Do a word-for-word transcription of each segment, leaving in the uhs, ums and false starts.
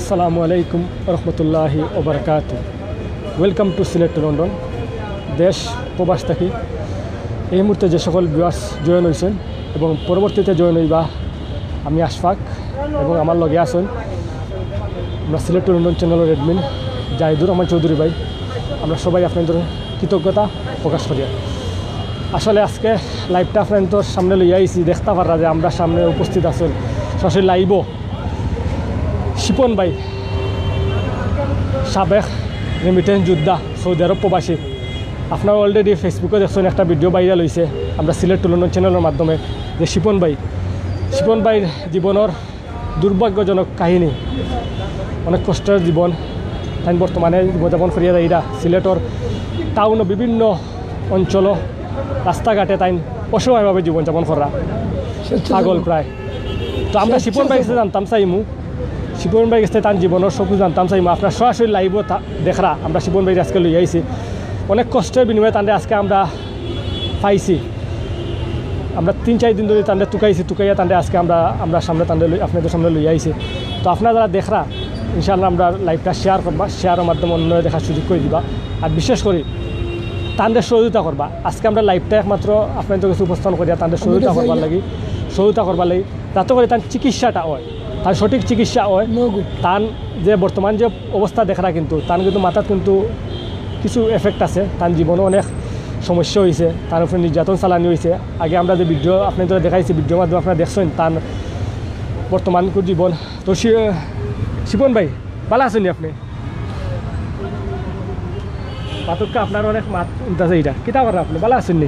আসসালামু আলাইকুম রহমতুল্লাহি ওবরাকাতু। Welcome to Sylhet to London. দেশ প্রবাস থাকি এই মুহূর্তে যে সকল ভিউয়ার্স জয়েন হয়েছেন এবং পরবর্তীতে জয়েন হইবা, আমি আশফাক এবং আমার লগে আছেন আমরা সিলেট টু লন্ডন চ্যানেলের অ্যাডমিন জাহিদুর রহমান চৌধুরী ভাই। আমরা সবাই আপনাদের কৃতজ্ঞতা প্রকাশ করি। আসলে আজকে লাইভটা আপনাদের সামনে লইয়া আইছি, দেখতে পাররা যে আমরা সামনে উপস্থিত আছেন সরাসরি লাইভও শিপন ভাই, সাবেক রেমিটেন্স যোদ্ধা, সৌদি আরব প্রবাসী। আপনারা অলরেডি ফেসবুকে দেখছেন, একটা ভিডিও ভাইরাল হয়েছে আমরা সিলেট টু লন্ডন চ্যানেলের মাধ্যমে, যে শিপন ভাই, শিপন ভাইর জীবনের দুর্ভাগ্যজনক কাহিনী। অনেক কষ্টের জীবন। তাই বর্তমানে জীবনযাপন করিয়া যাইরা সিলেটর টাউনও বিভিন্ন অঞ্চলও রাস্তাঘাটে তাই অসহায়ভাবে জীবনযাপন করা, পাগল প্রায়। তো আমরা শিপন ভাই কাছে জানতাম চাইমু, শিপন ভাই কাছে তার জীবনের সব কিছু জানতাম চাইমু। আপনারা সরাসরি লাইভও দেখরা, আমরা শিপন ভাই আজকে লই আইছি, অনেক কষ্টের বিনিময়ে তানরে আজকে আমরা পাইছি। আমরা তিন চার দিন ধরে তানরে তুকাইছি, তুকাইয়া তানরে আজকে আমরা, আমরা সামনে তানরে লই-, আপনাদের সামনে লইয়া আইছি। তো আপনারা যারা দেখরা, ইনশাআল্লাহ আমরা লাইভটা শেয়ার করবা, শেয়ারের মাধ্যমে অন্য দেখার সুযোগ করে দিবা। আর বিশেষ করে তানরে সহযোগিতা করবা। আজকে আমরা লাইভটা একমাত্র আপনাদের কাছে উপস্থাপন করিয়া তানরে সহযোগিতা করবার লাগি, সহযোগিতা করবার লাগি, যাতে করে তার চিকিৎসাটা হয়, তার সঠিক চিকিৎসা হয়। তান যে বর্তমান যে অবস্থা দেখরা, কিন্তু তান কিন্তু মাথাত কিন্তু কিছু এফেক্ট আছে, তান জীবনে অনেক সমস্যা হয়েছে, তার উপরে নির্যাতন চালানি হয়েছে। আগে আমরা যে ভিডিও আপনাদের দেখাইছি, ভিডিওর মাধ্যমে আপনারা দেখছেন তান বর্তমান জীবন। তো শি-, শিপন ভাই, ভালা আছইন নি আপনি? পাতক্কা আপনার অনেক মাত উনতাছে, এটা কিতা করেন আপনি? ভালা আছইন নি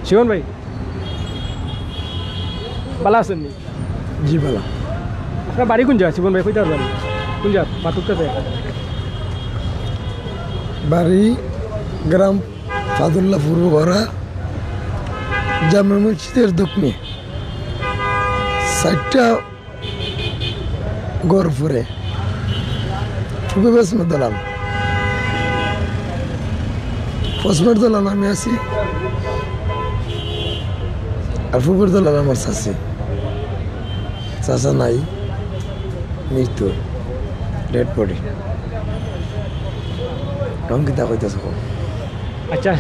শিপন ভাই? ভালা আছইন নি? জি, ভালা। আপনার বাড়ি কোন জায়গা শিপন ভাই? কইতে পারবেন কোন জায়গা? পাতক্কা জায়গা। বাড়ি গ্রাম ফাদুল্লাহ পূর্ব ঘরা, জামে মসজিদের দক্ষিণে চারটা ঘর পড়ে। পূর্বে বেশ মধ্যলাম, পশ্চিমের দলান আমি আছি, আর পূর্বের দলান আমার চাচি। চাচা নাই, মৃত্যু, ডেড বডি। এখন কিতা কইতাছে কও? আচ্ছা,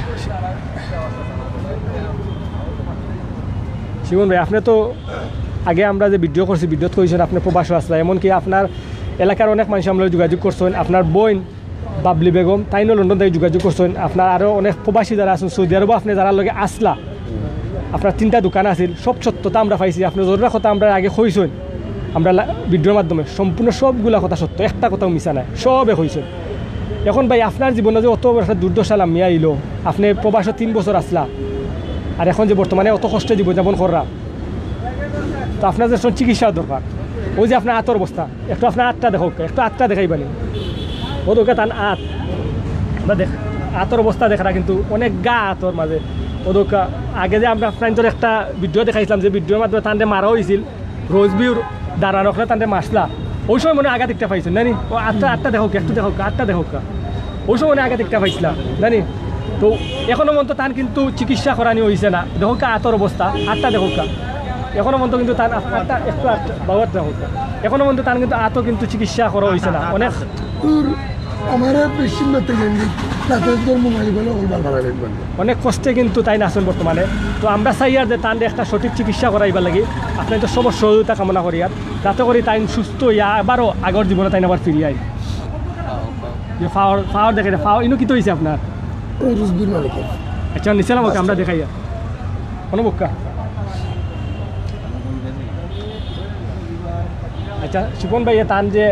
শিপন ভাই, আপনি তো আগে আমরা যে ভিডিও করছি, ভিডিওত কইছেন আপনি প্রবাসও আসলা, এমনকি আপনার এলাকার অনেক মানুষ আমরা যোগাযোগ করছেন, আপনার বোন বাবলি বেগম, তাইনও লন্ডন থাকি যোগাযোগ করছেন। আপনার আরও অনেক প্রবাসী যারা আছেন, সৌদি আরবও আপনি যারা লগে আসলা, আপনার তিনটা দোকান আছিল, সব সত্যতা আমরা পাইছি। আপনি জরুরা কথা আমরা আগে কইছেন, আমরা লা-, ভিডিওর মাধ্যমে সম্পূর্ণ সবগুলা কথা সত্য, একটা কথাও মিছা নাই, সবে কইছেন। এখন ভাই, আপনার জীবনে যে অত বড় একটা দুর্দশা লামিয়া আইলো, আপনি প্রবাসে তিন বছর আসলা, আর এখন যে বর্তমানে অত কষ্টে জীবনযাপন কররা, তো আপনার যে চিকিৎসার দরকার, ওই যে আপনার আতর অবস্থা, একটু আপনার আতটা দেখউক্কা, একটু আতটা দেখাইবা নি। অউ দেখউক্কা তান আত, আমরা দেখ, আতর অবস্থা দেখরা কিন্তু অনেক গা আতর মাঝে। অউ দেখউক্কা, আগে যে আমরা আপনার একটা ভিডিও দেখাইছিলাম, যে ভিডিওর মাধ্যমে তানরে মারা হয়েছিল, রোজবিউর দাঁড়ানো করে তানরে মারছিলা, ওই সময় মনে হয় আঘাত একটা পাইছেন, না নি? ও আতটা, আতটা দেখউক্কা, একটু দেখউক্কা, আতটা দেখউক্কা। ওই সময় মনে হয় আঘাত একটা পাইছিলা, না নি? তো এখনো মন তো তান কিন্তু চিকিৎসা করানি হইছে না, দেখউক্কা আতর অবস্থা, আতটা দেখউক্কা। এখনো মন তো কিন্তু তান আত-, আতটা একটু আত-, বাবুটা দেখউক্কা। এখনো মন তো তান কিন্তু আতও কিন্তু চিকিৎসা করা হইছে না, অনেক দূর। আমার বেশি মতে গেলি, তাতে তোর মোবাইল গুলো ওই বারবার আগে বন্ধ। অনেক কষ্টে কিন্তু তাইন আছইন বর্তমানে। তো আমরা চাইয়ার যে তানরে একটা সঠিক চিকিৎসা করাইবার লাগি, আপনার তো সবার সহযোগিতা কামনা করিয়ার, যাতে করি তাইন সুস্থ হইয়া আবারও আগর জীবনে তাইন আবার ফিরিয়া আইন। যে পাওর, পাওর দেখে, পাওর ইনো কিতা হইছে আপনার? ওই রুজবির মালিকের। আচ্ছা, নিচে নামউক্কা, আমরা দেখাইয়া। কোনো বক্কা? আচ্ছা, শিপন ভাই, এ তান যে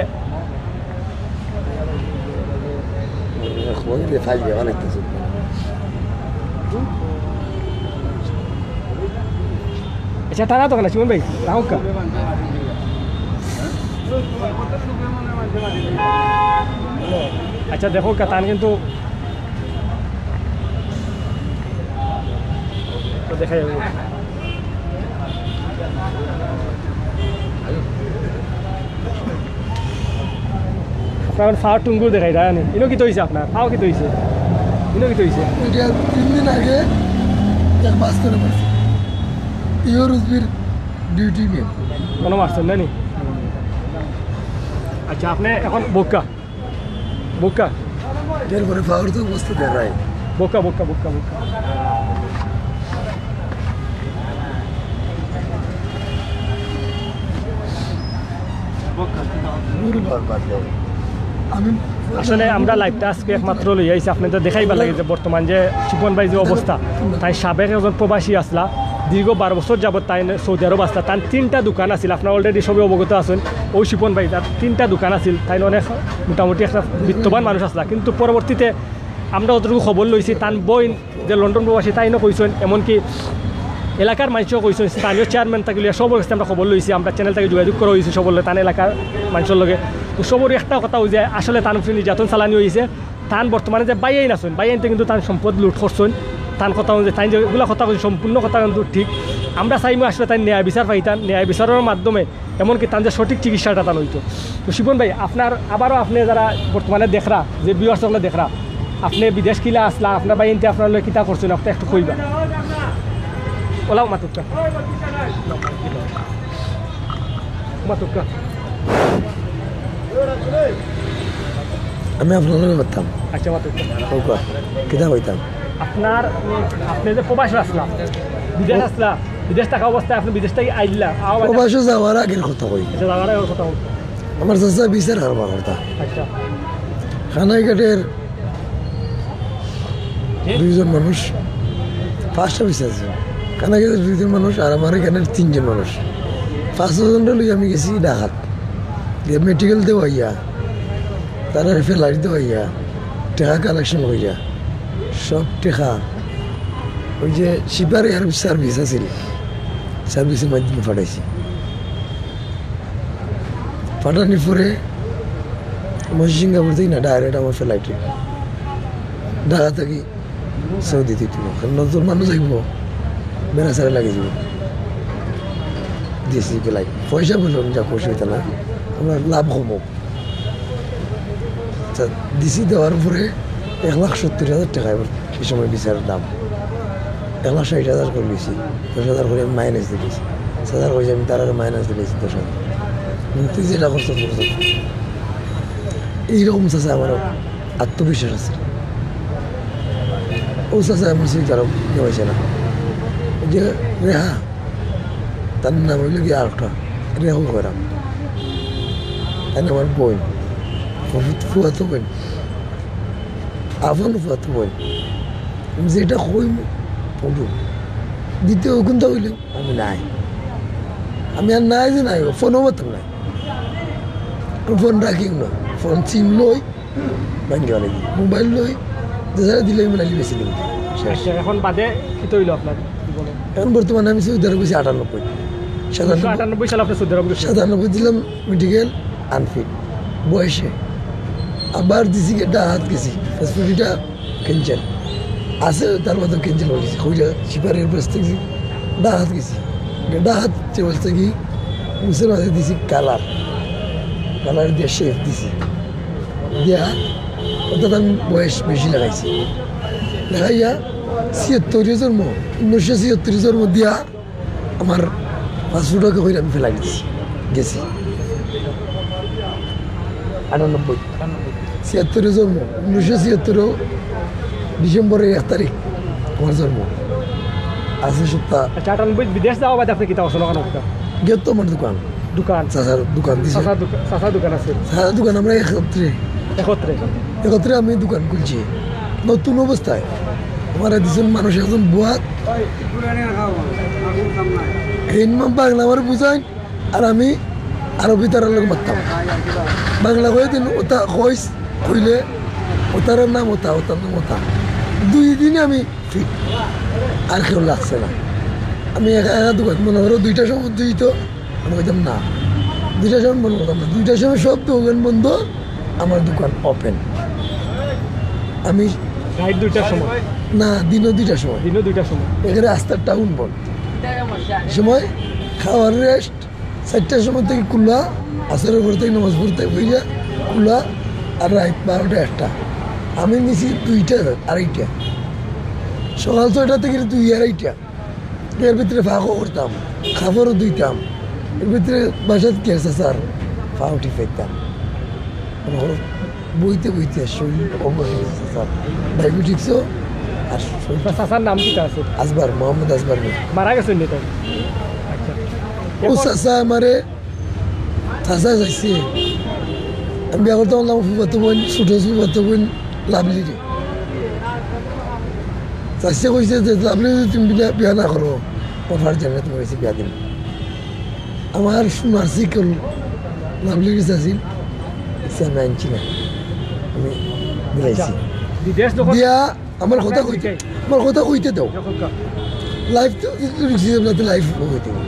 আচ্ছা, তারা তো কেন, শিপন ভাই? রাখউক্কা। আচ্ছা, দেখউক্কা, তান কিন্তু তো দেখা যাবে। আপনার পাওর টুঙ্গু দেখাই, তাই না? ইনো কিতা হইছে আপনার? পাও কিতা হইছে? ইনো কিতা হইছে? এটা তিন দিন আগে এক বাস করে পড়ছে। ইয়ো রুজবির ডিউটি নেই। কোনো মারছেন না নি? আচ্ছা, আপনি এখন বউক্কা, বউক্কা। এরপরে পাওয়ার তো অবস্থা দেখায়। বউক্কা, বউক্কা, বউক্কা, বউক্কা। গুরু বারবার দেয়। আমি আসলে আমরা লাইভটা আজকে একমাত্র লই আইছি আপনাদের দেখাইবার লাগি যে বর্তমান যে শিপন ভাই যে অবস্থা, তাই সাবেক একজন প্রবাসী আসলা, দীর্ঘ বারো বছর যাবত তাই সৌদি আরব আসলা। তার তিনটা দোকান আছিল, আপনারা already সবই অবগত আছেন। ওই শিপন ভাই তার তিনটা দোকান আছিল, তাই অনেক মোটামুটি একটা বিত্তবান মানুষ আসলা, কিন্তু পরবর্তীতে আমরা যতটুকু খবর লইছি, তার বইন যে লন্ডন প্রবাসী, তাইনও কইছেন, এমনকি এলাকার মানুষও কইছেন, স্থানীয় চেয়ারম্যান থাকি লইয়া সবর কাছে আমরা খবর লইছি, আমরা চ্যানেল থাকি যোগাযোগ করা হয়েছে সবর লগে, তান এলাকার মানুষের লগে। তো সবর একটা কথা হইছে, আসলে তান উপরে নির্যাতন চালানি হয়েছে। তান বর্তমানে যে বাইয়াইন আছেন, বাইয়াইনতে কিন্তু তান সম্পদ লুট করছেন। তান কথা অনুযায়ী, তাই যেগুলা কথা কইছেন, সম্পূর্ণ কথা কিন্তু ঠিক। আমরা চাইমু আসলে তাই ন্যায় বিচার পাইতাম, ন্যায় বিচারের মাধ্যমে এমনকি তান যে সঠিক চিকিৎসাটা তান হইতো। তো শিপন ভাই, আপনার আবারও আপনি যারা বর্তমানে দেখরা, যে ভিউয়ার্স সকলে দেখরা, আপনি বিদেশ কিলা আসলা, আপনার বাইয়াইনতে আপনার লগে কিতা করছেন, আপনি একটু কইবা। ওলাও মাতুক্কা। মাতুক্কা। আমি আপনার লগে পারতাম। আচ্ছা, মাতুক্কা। কউক্কা, কিতা কইতাম? আপনার, আপনি যে প্রবাস আসলা, বিদেশ আসলা, বিদেশ থাকা অবস্থায় আপনি বিদেশ থাকি আইলা, আবার প্রবাসে যাওয়ার আগের কথা কই। আচ্ছা, যাওয়ার আগের কথা বলতে। আমার চাচা বিচার কারবার করতা। আচ্ছা। কানাইঘাটের দুইজন মানুষ, পাঁচটা বিচার আছে। কানাইঘাটের দুইজন মানুষ আর আমার এখানের তিনজন মানুষ। পাঁচজনটা লই আমি গেছি ঢাকাত। গিয়া মেডিকেল দেওয়াইয়া, তারা ফেলাই দেওয়াইয়া, টেকা কালেকশন করিয়া, সব টেকা ওই যে শিপার এয়ার সার্ভিস আছিল, সার্ভিসের মাধ্যমে পাঠাইছি। পাঠানির পরে ময়মনসিংহ এয়ারপোর্ট থাকি না, ডাইরেক্ট আমার ফ্লাইটে ঢাকা থাকি সৌদি দিতে। কারণ নতুন মানুষ আইব, বেড়া সারা লাগি যাব। দিছি ফ্লাইট, পয়সা বললাম যা খুশি হইতে না, আমরা লাভ কম হোক। আচ্ছা, দিছি দেওয়ার পরে এক লাখ সত্তর হাজার টেকা এবার এই সময় বিচারের দাম। এক লাখ ষাট হাজার করে নিছি, দশ হাজার করে আমি মাইনাস দিয়ে দিছি। চাচার কইছে আমি তার আগে মাইনাস দিয়ে দিছি দশ হাজার। কিন্তু তুই যেটা করছো, করছো। এইরকম চাচা আমার আত্মবিশ্বাস আছে। ও চাচা আমার সেই কারো দেওয়াইছে না। ওই যে রেহা, তার নাম হইল কি আরেকটা, রেহু করাম। তাই না আমার বোন, ফুফু-, ফুয়াতো বোন, আপন ফুয়াতো বোন। আমি যেটা কইমু, পড়ু। দ্বিতীয় কোনটা হইলে আমি নাই। আমি আর নাই যে নাই, ফোনও মারতাম নাই। আমি ফোন রাখি না, ফোন সিম লই, ভাঙ্গি অনেক মোবাইল লই, যেটা দিলে আমি নালি বেশি দিন। শেষ। আচ্ছা, এখন বাদে কিতা হইল আপনার জীবনে? এখন বর্তমানে আমি সৌদি আরব গেছি আটানব্বই। উনিশশো সাতানব্বই আটানব্বই সালে আপনি সৌদি আরব গেছেন? সাতানব্বই দিলাম মেডিকেল আনফিট বয়সে। আবার দিছি গিয়া ডাহাত গেছি, পাসপোর্ট ইটা ক্যান্সেল আছে, তার মধ্যে ক্যান্সেল হয়ে গেছে। কইলা শিপারের বয়স থেকে ডাহাত গেছি, ডাহাত যে বয়স থেকে মুসের মাঝে দিছি কালার, কালার দিয়ে শেপ দিছি। দিয়া অর্থাৎ আমি বয়স বেশি লাগাইছি, লাগাইয়া ছিয়াত্তরে জন্ম, উনিশশো ছিয়াত্তরে জন্ম দিয়া আমার পাসপোর্টকে কইরা আমি ফেলাই দিছি, গেছি আটানব্বই। ছিয়াত্তরে জন্ম, উনিশশো ছিয়াত্তর ডিসেম্বরের এক তারিখ আমার জন্ম। আছে সপ্তাহ। আচ্ছা, আটানব্বই বিদেশ যাওয়া বাদে আপনি কিতা করছেন ওখানে কিতা? গেত তো আমার দোকান। দোকান? চাচার দোকান দিছে। চাচার দোকান, চাচার দোকান আছে? চাচার দোকান আমরা একত্রে। একত্রে? একত্রে আমি দোকান খুলছি। নতুন অবস্থায়। আমার দুজন মানুষ একজন বুয়াত। এই ইমাম বাংলা আমার বুঝাইন, আর আমি আরবি তারার লগে মারতাম। বাংলা কয়ে দিন, ওটা কইস, কইলে, ওটার নাম ওটা, ওটার নাম ওটা। দুই দিনে আমি ফিট। আর কেউ লাগছে না। আমি একা একা দোকান, মনে করো দুইটার সময় দিত, আমি কইতাম না। দুইটার সময় বন্ধ করতাম না। দুইটার সময় সব দোকান বন্ধ, আমার দোকান ওপেন। আমি রাইট দুইটার সময়? না, দিনও দুইটার সময়। দিনও দুইটার সময়? এখানে আস্তা টাউন বন্ধ। সময় খাওয়ার রেস্ট, চারটার সময় থেকে খোলা, আসরের পর থেকে নামাজ পড়তে হইয়া খোলা, আর রাত বারোটা একটা। আমি নিছি দুইটা, আড়াইটা, সকাল ছয়টা থেকে দুই আড়াইটা। এর ভিতরে ফাঁকও করতাম, কাপড়ও ধুইতাম, এর ভিতরে বাসাত গিয়া চাচার ফাও টিপাইতাম। মানে, বইতে বইতে শরীর অবশ অই গেছে চাচার, ডায়াবেটিক্সও। আর শরীর চাচার নাম কিতা আছিল? আসবার, মোহাম্মদ আসবার মিয়া। মারা গেছইন নি তাই? আচ্ছা। ও চাচা আমারে, চাচা চাইছে, আমি বিয়া করতাম, আমার ফুফাতো বোন, ছোট ফুফাতো বোন লাভলিরে। চাচা কইছে যে, "লাভলি, যদি তুমি বিয়া, বিয়া না করো, আমার ফার জানে তোমার কাছে বিয়া দিমু।" আমার সোনার সিকল লাভলির কাছে আছিল, সে আমি আনছি না, আমি দিলাইছি। বিদেশ যখন দিয়া আমার কথা কইতে, আমার কথা কইতে দাও। যখন কা- লাইভ তো, তো রিক্সি যাবে না, তো লাইভ কইতে দাও।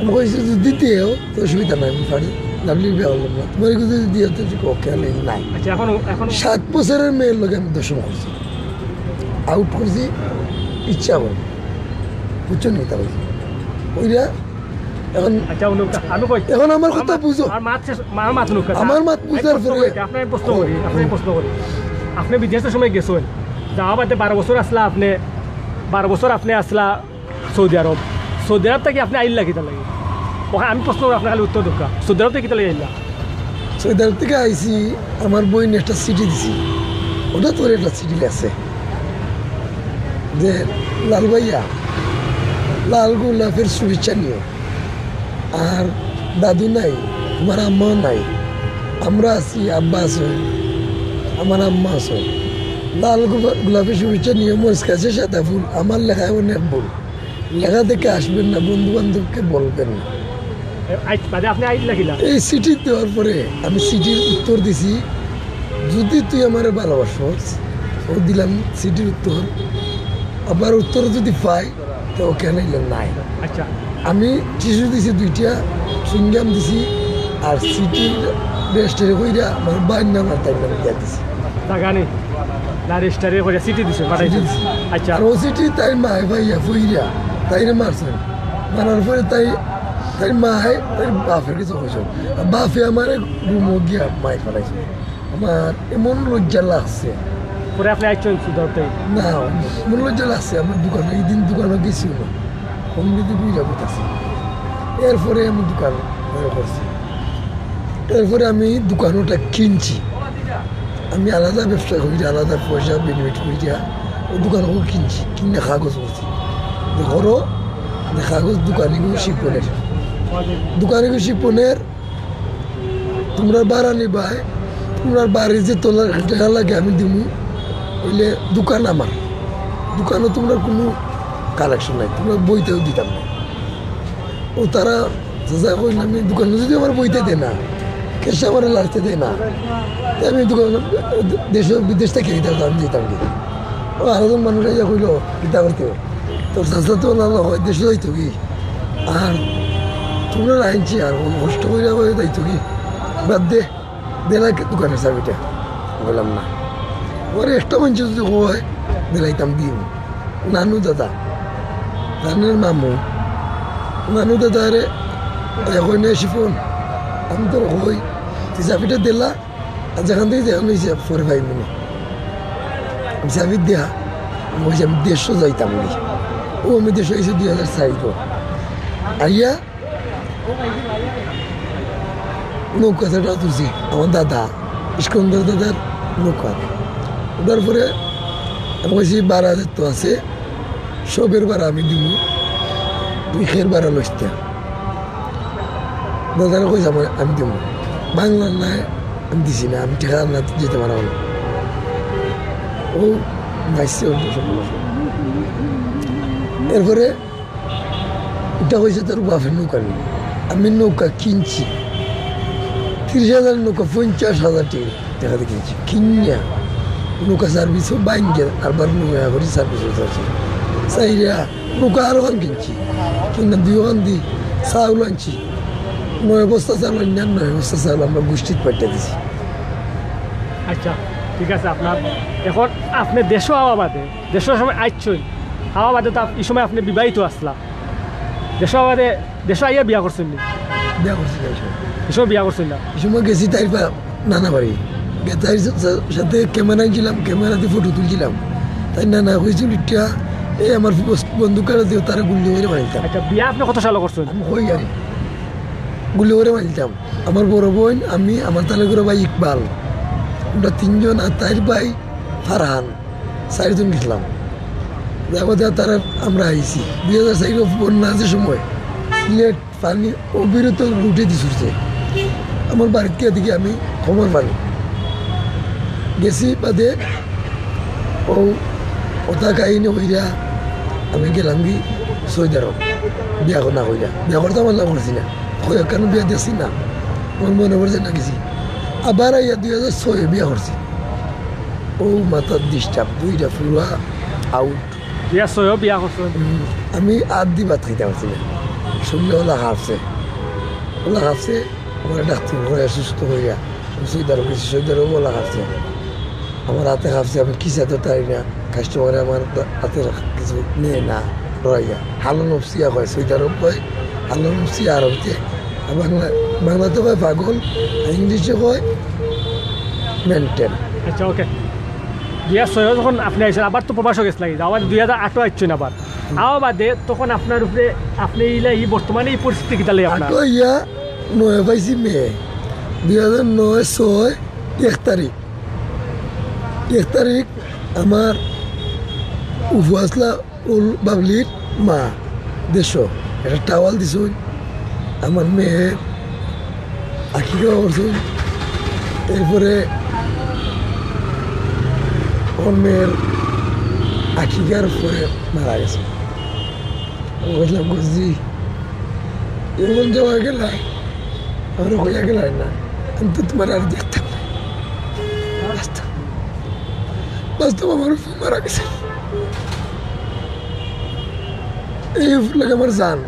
আমি কইছি, "যদি দেও, তো অসুবিধা নাই, আমি ফার লাভলির বিয়া করলাম না। তোমার কাছে যদি দিও, তো ঠিক, ওকে, আমি নাই।" আচ্ছা, এখন, এখন সাত বছরের মেয়ের লগে আমি দশম করছি, আউট করছি ইচ্ছা করে, বুঝছো নি? তা কইছি, ওইরা এখন আচ্ছা, উনি, আমি কই, এখন আমার কথা আমার মাত, বুঝো। আমার মাত শেষ, আমার মাত হুনুক্কা। আমার মাত এক বুঝার প্রশ্ন পরে করি, আপনার প্রশ্ন করি, আপনার প্রশ্ন করি। আপনি বিদেশের সময় গেছেন, যাওয়া বাদে বারো বছর আসলা আপনি, বারো বছর আপনি আসলা সৌদি আরব। সৌদি আরব থাকি আপনি আইলা কিতা লাগি? ওখানে আমি প্রশ্ন করি, আপনি খালি উত্তর দেউক্কা। সৌদি আরব থাকি কিতা লাগি আইলা? সৌদি আরব থাকি আইছি, আমার বইন একটা চিঠি দিছি, ওটা তোর একটা চিঠি আছে যে, "লাল ভাইয়া, লাল গোলাপের শুভেচ্ছা নিও।" আর দাদু নাই, তোমার আম্মাও নাই, আমরা আছি, আব্বা আছে, আমার আম্মা আছে। লাল গোলা-, গোলাপের শুভেচ্ছা নিয়ে মরিচ গাছে সাদা ফুল, আমার লেখায় অনেক ভুল। লেখা দেখে আসবেন না, বন্ধু বান্ধবকে বলবেন না। এ, আইজ বাদে আপনি আইলা কিলা? এই চিঠি দেওয়ার পরে আমি চিঠির উত্তর দিছি, "যদি তুই আমারে ভালোবাসস", ও দিলাম চিঠির উত্তর। আবার উত্তর যদি পাই, তো ওখানে ইলে নাই। আচ্ছা। আমি টিস্যু দিছি দুইটা, চুইংগাম দিছি, আর চিঠির রেজিস্টারি কইরা আমার ভাইর নাম আর তাইর নাম দিয়া দিছি। জাগা নি? না, রেজিস্টারি কইরা চিঠি দিছে, পাঠাইছে। চিঠি দিছি। আচ্ছা। আর ও চিঠি তাইর মায় পাইয়া, পইরা, তাইরে মারছে। মারার পরে তাই, তাইর মায়, তাইর বাপের কাছে কইছে। আর বাপে আমারে রুমো গিয়া মাইর ফালাইছে। আমার এমন লজ্জা লাগছে। পরে আপনি আইছেন সুদাউতে? না, এমন লজ্জা লাগছে। আমার দোকানে, এই দিন দোকানে গেছি না, কোন দিকে ঘুরে যাবো আছে। এরপরে আমি দোকান বড় করছি। এরপরে আমি দোকান ওটা কিনছি। আমি আলাদা ব্যবসা করি, আলাদা পয়সা বেনিফিট করি, ওই দোকান ওকে কিনছি, কিনে কাগজ করছি। যে করো, যে কাগজ দোকানিগু শিপনের, দোকানিগু শিপনের, তোমরা ভাড়া নিবায়, তোমরা বাড়ি যে তোলার টাকা লাগে আমি দিমু, অইলে দোকান আমার, দোকানো তোমরা কোনো কালেকশন নাই, তোমরা বইতেও দিতাম না। ও তারা যা কইন, আমি দোকানো যদি আমার বইতে দেয় না, ক্যাশে আমার লাড়তে দেয় না, তে আমি দোকান, দেশ বিদেশ থেকে দিতাম, আমি দিতাম কি? ও আরো জন মানুষ আইয়া কইলো, "কিতা করতে? তোর চাচা তো না হয় দেশে যাইতো কি? আর তোমরা আনছি আর ও কষ্ট করে আবার যাইতো কি? বাদ দে, দিলা কি দোকানের চাবিটা?" বললাম, "না।" ওরে একটা মানুষ যদি হয়, দিলাইতাম দিন। নানু দাদা, নানুর মামু, নানু দাদা রে, এখন এসে ফোন, আমি তোর কই, তুই চাবিটা দিলা, আর যেখান থেকে যেখান হয়েছে পরে পাইব না। আমি চাবি দিয়া, আমি কইছি, "আমি দেশো যাইতাম নি।" ও, আমি দেশো আইছি দুই হাজার চাইরো। আইয়া নৌকা সেটা তুলছি, আমার দাদা, ইস্কন্দর দাদার নৌকা। উঠার পরে আমি কইছি, "ভাড়া তো আছে, সবের ভাড়া আমি দিমু, তুই খের ভাড়া লইস না।" দাদারে কইছে, "আমার, আমি দিমু।" বাংলা নাই, আমি দিছি না, আমি টেকা না দিতে পারবো না। ও গাইছে অন্য সব। এরপরে এটা কইছে তার বাপের নৌকা নিয়ে। আমি নৌকা কিনছি, তিরিশ হাজার নৌকা, পঞ্চাশ হাজার টেকা, টেকা দিয়ে কিনছি। কিনিয়া নৌকা সার্ভিসও বাইঙ্গে, আরবার নৌকা করে সার্ভিস হতে আছে। চাইরা নৌকা আরো খান কিনছি, কিনা দুই খান দি চাউল আনছি, নয় বস্তা চাউল আনি, আর নয় বস্তা চাউল আমরা গোষ্ঠীত পাঠিয়ে দিছি। আচ্ছা, ঠিক আছে। আপনার এখন আপনি দেশো আওয়া বাদে, দেশর সময় আইছইন, আওয়া বাদে তো আপ-, এই সময় আপনি বিবাহিত আসলা। দেশো আওয়া বাদে, দেশো আইয়া বিয়া করছেন নি? বিয়া করছি দেশো। এই সময় বিয়া করছেন না? এই সময় গেছি তাইর পা-, নানা বাড়ি। গে-, তাইর সা-, সা-, সাথে ক্যামেরা আনছিলাম, ক্যামেরাতে ফটো তুলছিলাম। তাই নানা কইছিল, "ইটা এই আমার বস-, বন্দুক কাটা দিও, তারা গুল্লি করে মারিলতাম। আচ্ছা, বিয়া আপনে কত সালো করছইন? আমি কই জানি, গুল্লি করে মারিলতাম। আমার বড় বইন, আমি, আমার তালইকরা ভাই ইকবাল, আমরা তিনজন, আর তাইর ভাই ফারহান, চাইরজন গেছলাম। যাওয়া দিয়া তারা আমরা আইছি দুই হাজার চাইর বন্যা যে সময়, সিলেট পানি অবিরত লুটে দি ছুটছে। আমার বাড়িত গিয়া দেখি আমি খবর পাই। গেছি বাদে অউ কথা কাহিনী কইরা আমি গেলামগি সৌদি আরব। বিয়া কর-, না কইরা, বিয়া করতাম আল্লাহ করছি না, কই একখান বিয়া দেখছি না, আমার মনে পড়ছে না গেছি। আবার আইয়া দুই হাজার ছয় বিয়া করছি। অউ মাথার ডিস্টার্ব, দুইটা ফুরা আউট। বিয়া ছয়ও বিয়া করছইন? হুম, আমি আত দি ভাত খাইতাম পারছি না। শরীর অলা কাঁপছে, অলা কাঁপছে। আমার ডাক্তার করে সুস্থ কইরা আমি সৌদি আরব গেছি, সৌদি আরব অলা কাঁপছে। আমার আতে কাঁপছে, আমি কিচ্ছু তো পারি না। কাস্টমারে আমার আতে কিছু নেয় না, ডরাইয়া। হালো নফসিয়া কয়, সৌদি আরব কয় হালো নফসিয়া, আরবিতে। আর বাংলা, বাংলাতে কয় পাগল, আর ইংলিশে কয় মেন্টাল। আচ্ছা, ওকে। দুই হাজার ছয় যখন আপনে আইছইন, আবার তো প্রবাসও গেছলা, আবার দুই হাজার আটও আইছইন আবার। আওয়া বাদে তখন আপনার উপরে, আপনে ইলা ই বর্তমানে ই পরিস্থিতি কিতা লাগে আপনার? আটও ইয়া নয় পাইছি মে, দুই হাজার নয় ছয় এক তারিখ। এক তারিখ আমার উফু আসলা উল বাবলির মা দেশো একটা টাওয়াল দিছইন। আমার মেয়ের আকিকা করছইন। এরপরে আমার মেয়ের আকিকার পরে মারা গেছে। আমি কইলাম, "গজি, এমন যাওয়া গেলা, আমরা কইয়া গেলা না, আমি তো তোমার আর দেখতাম না।" বাস্তব, বাস্তব আমার ফুফু মারা গেছে। এই ফুফুর লগে আমার জান।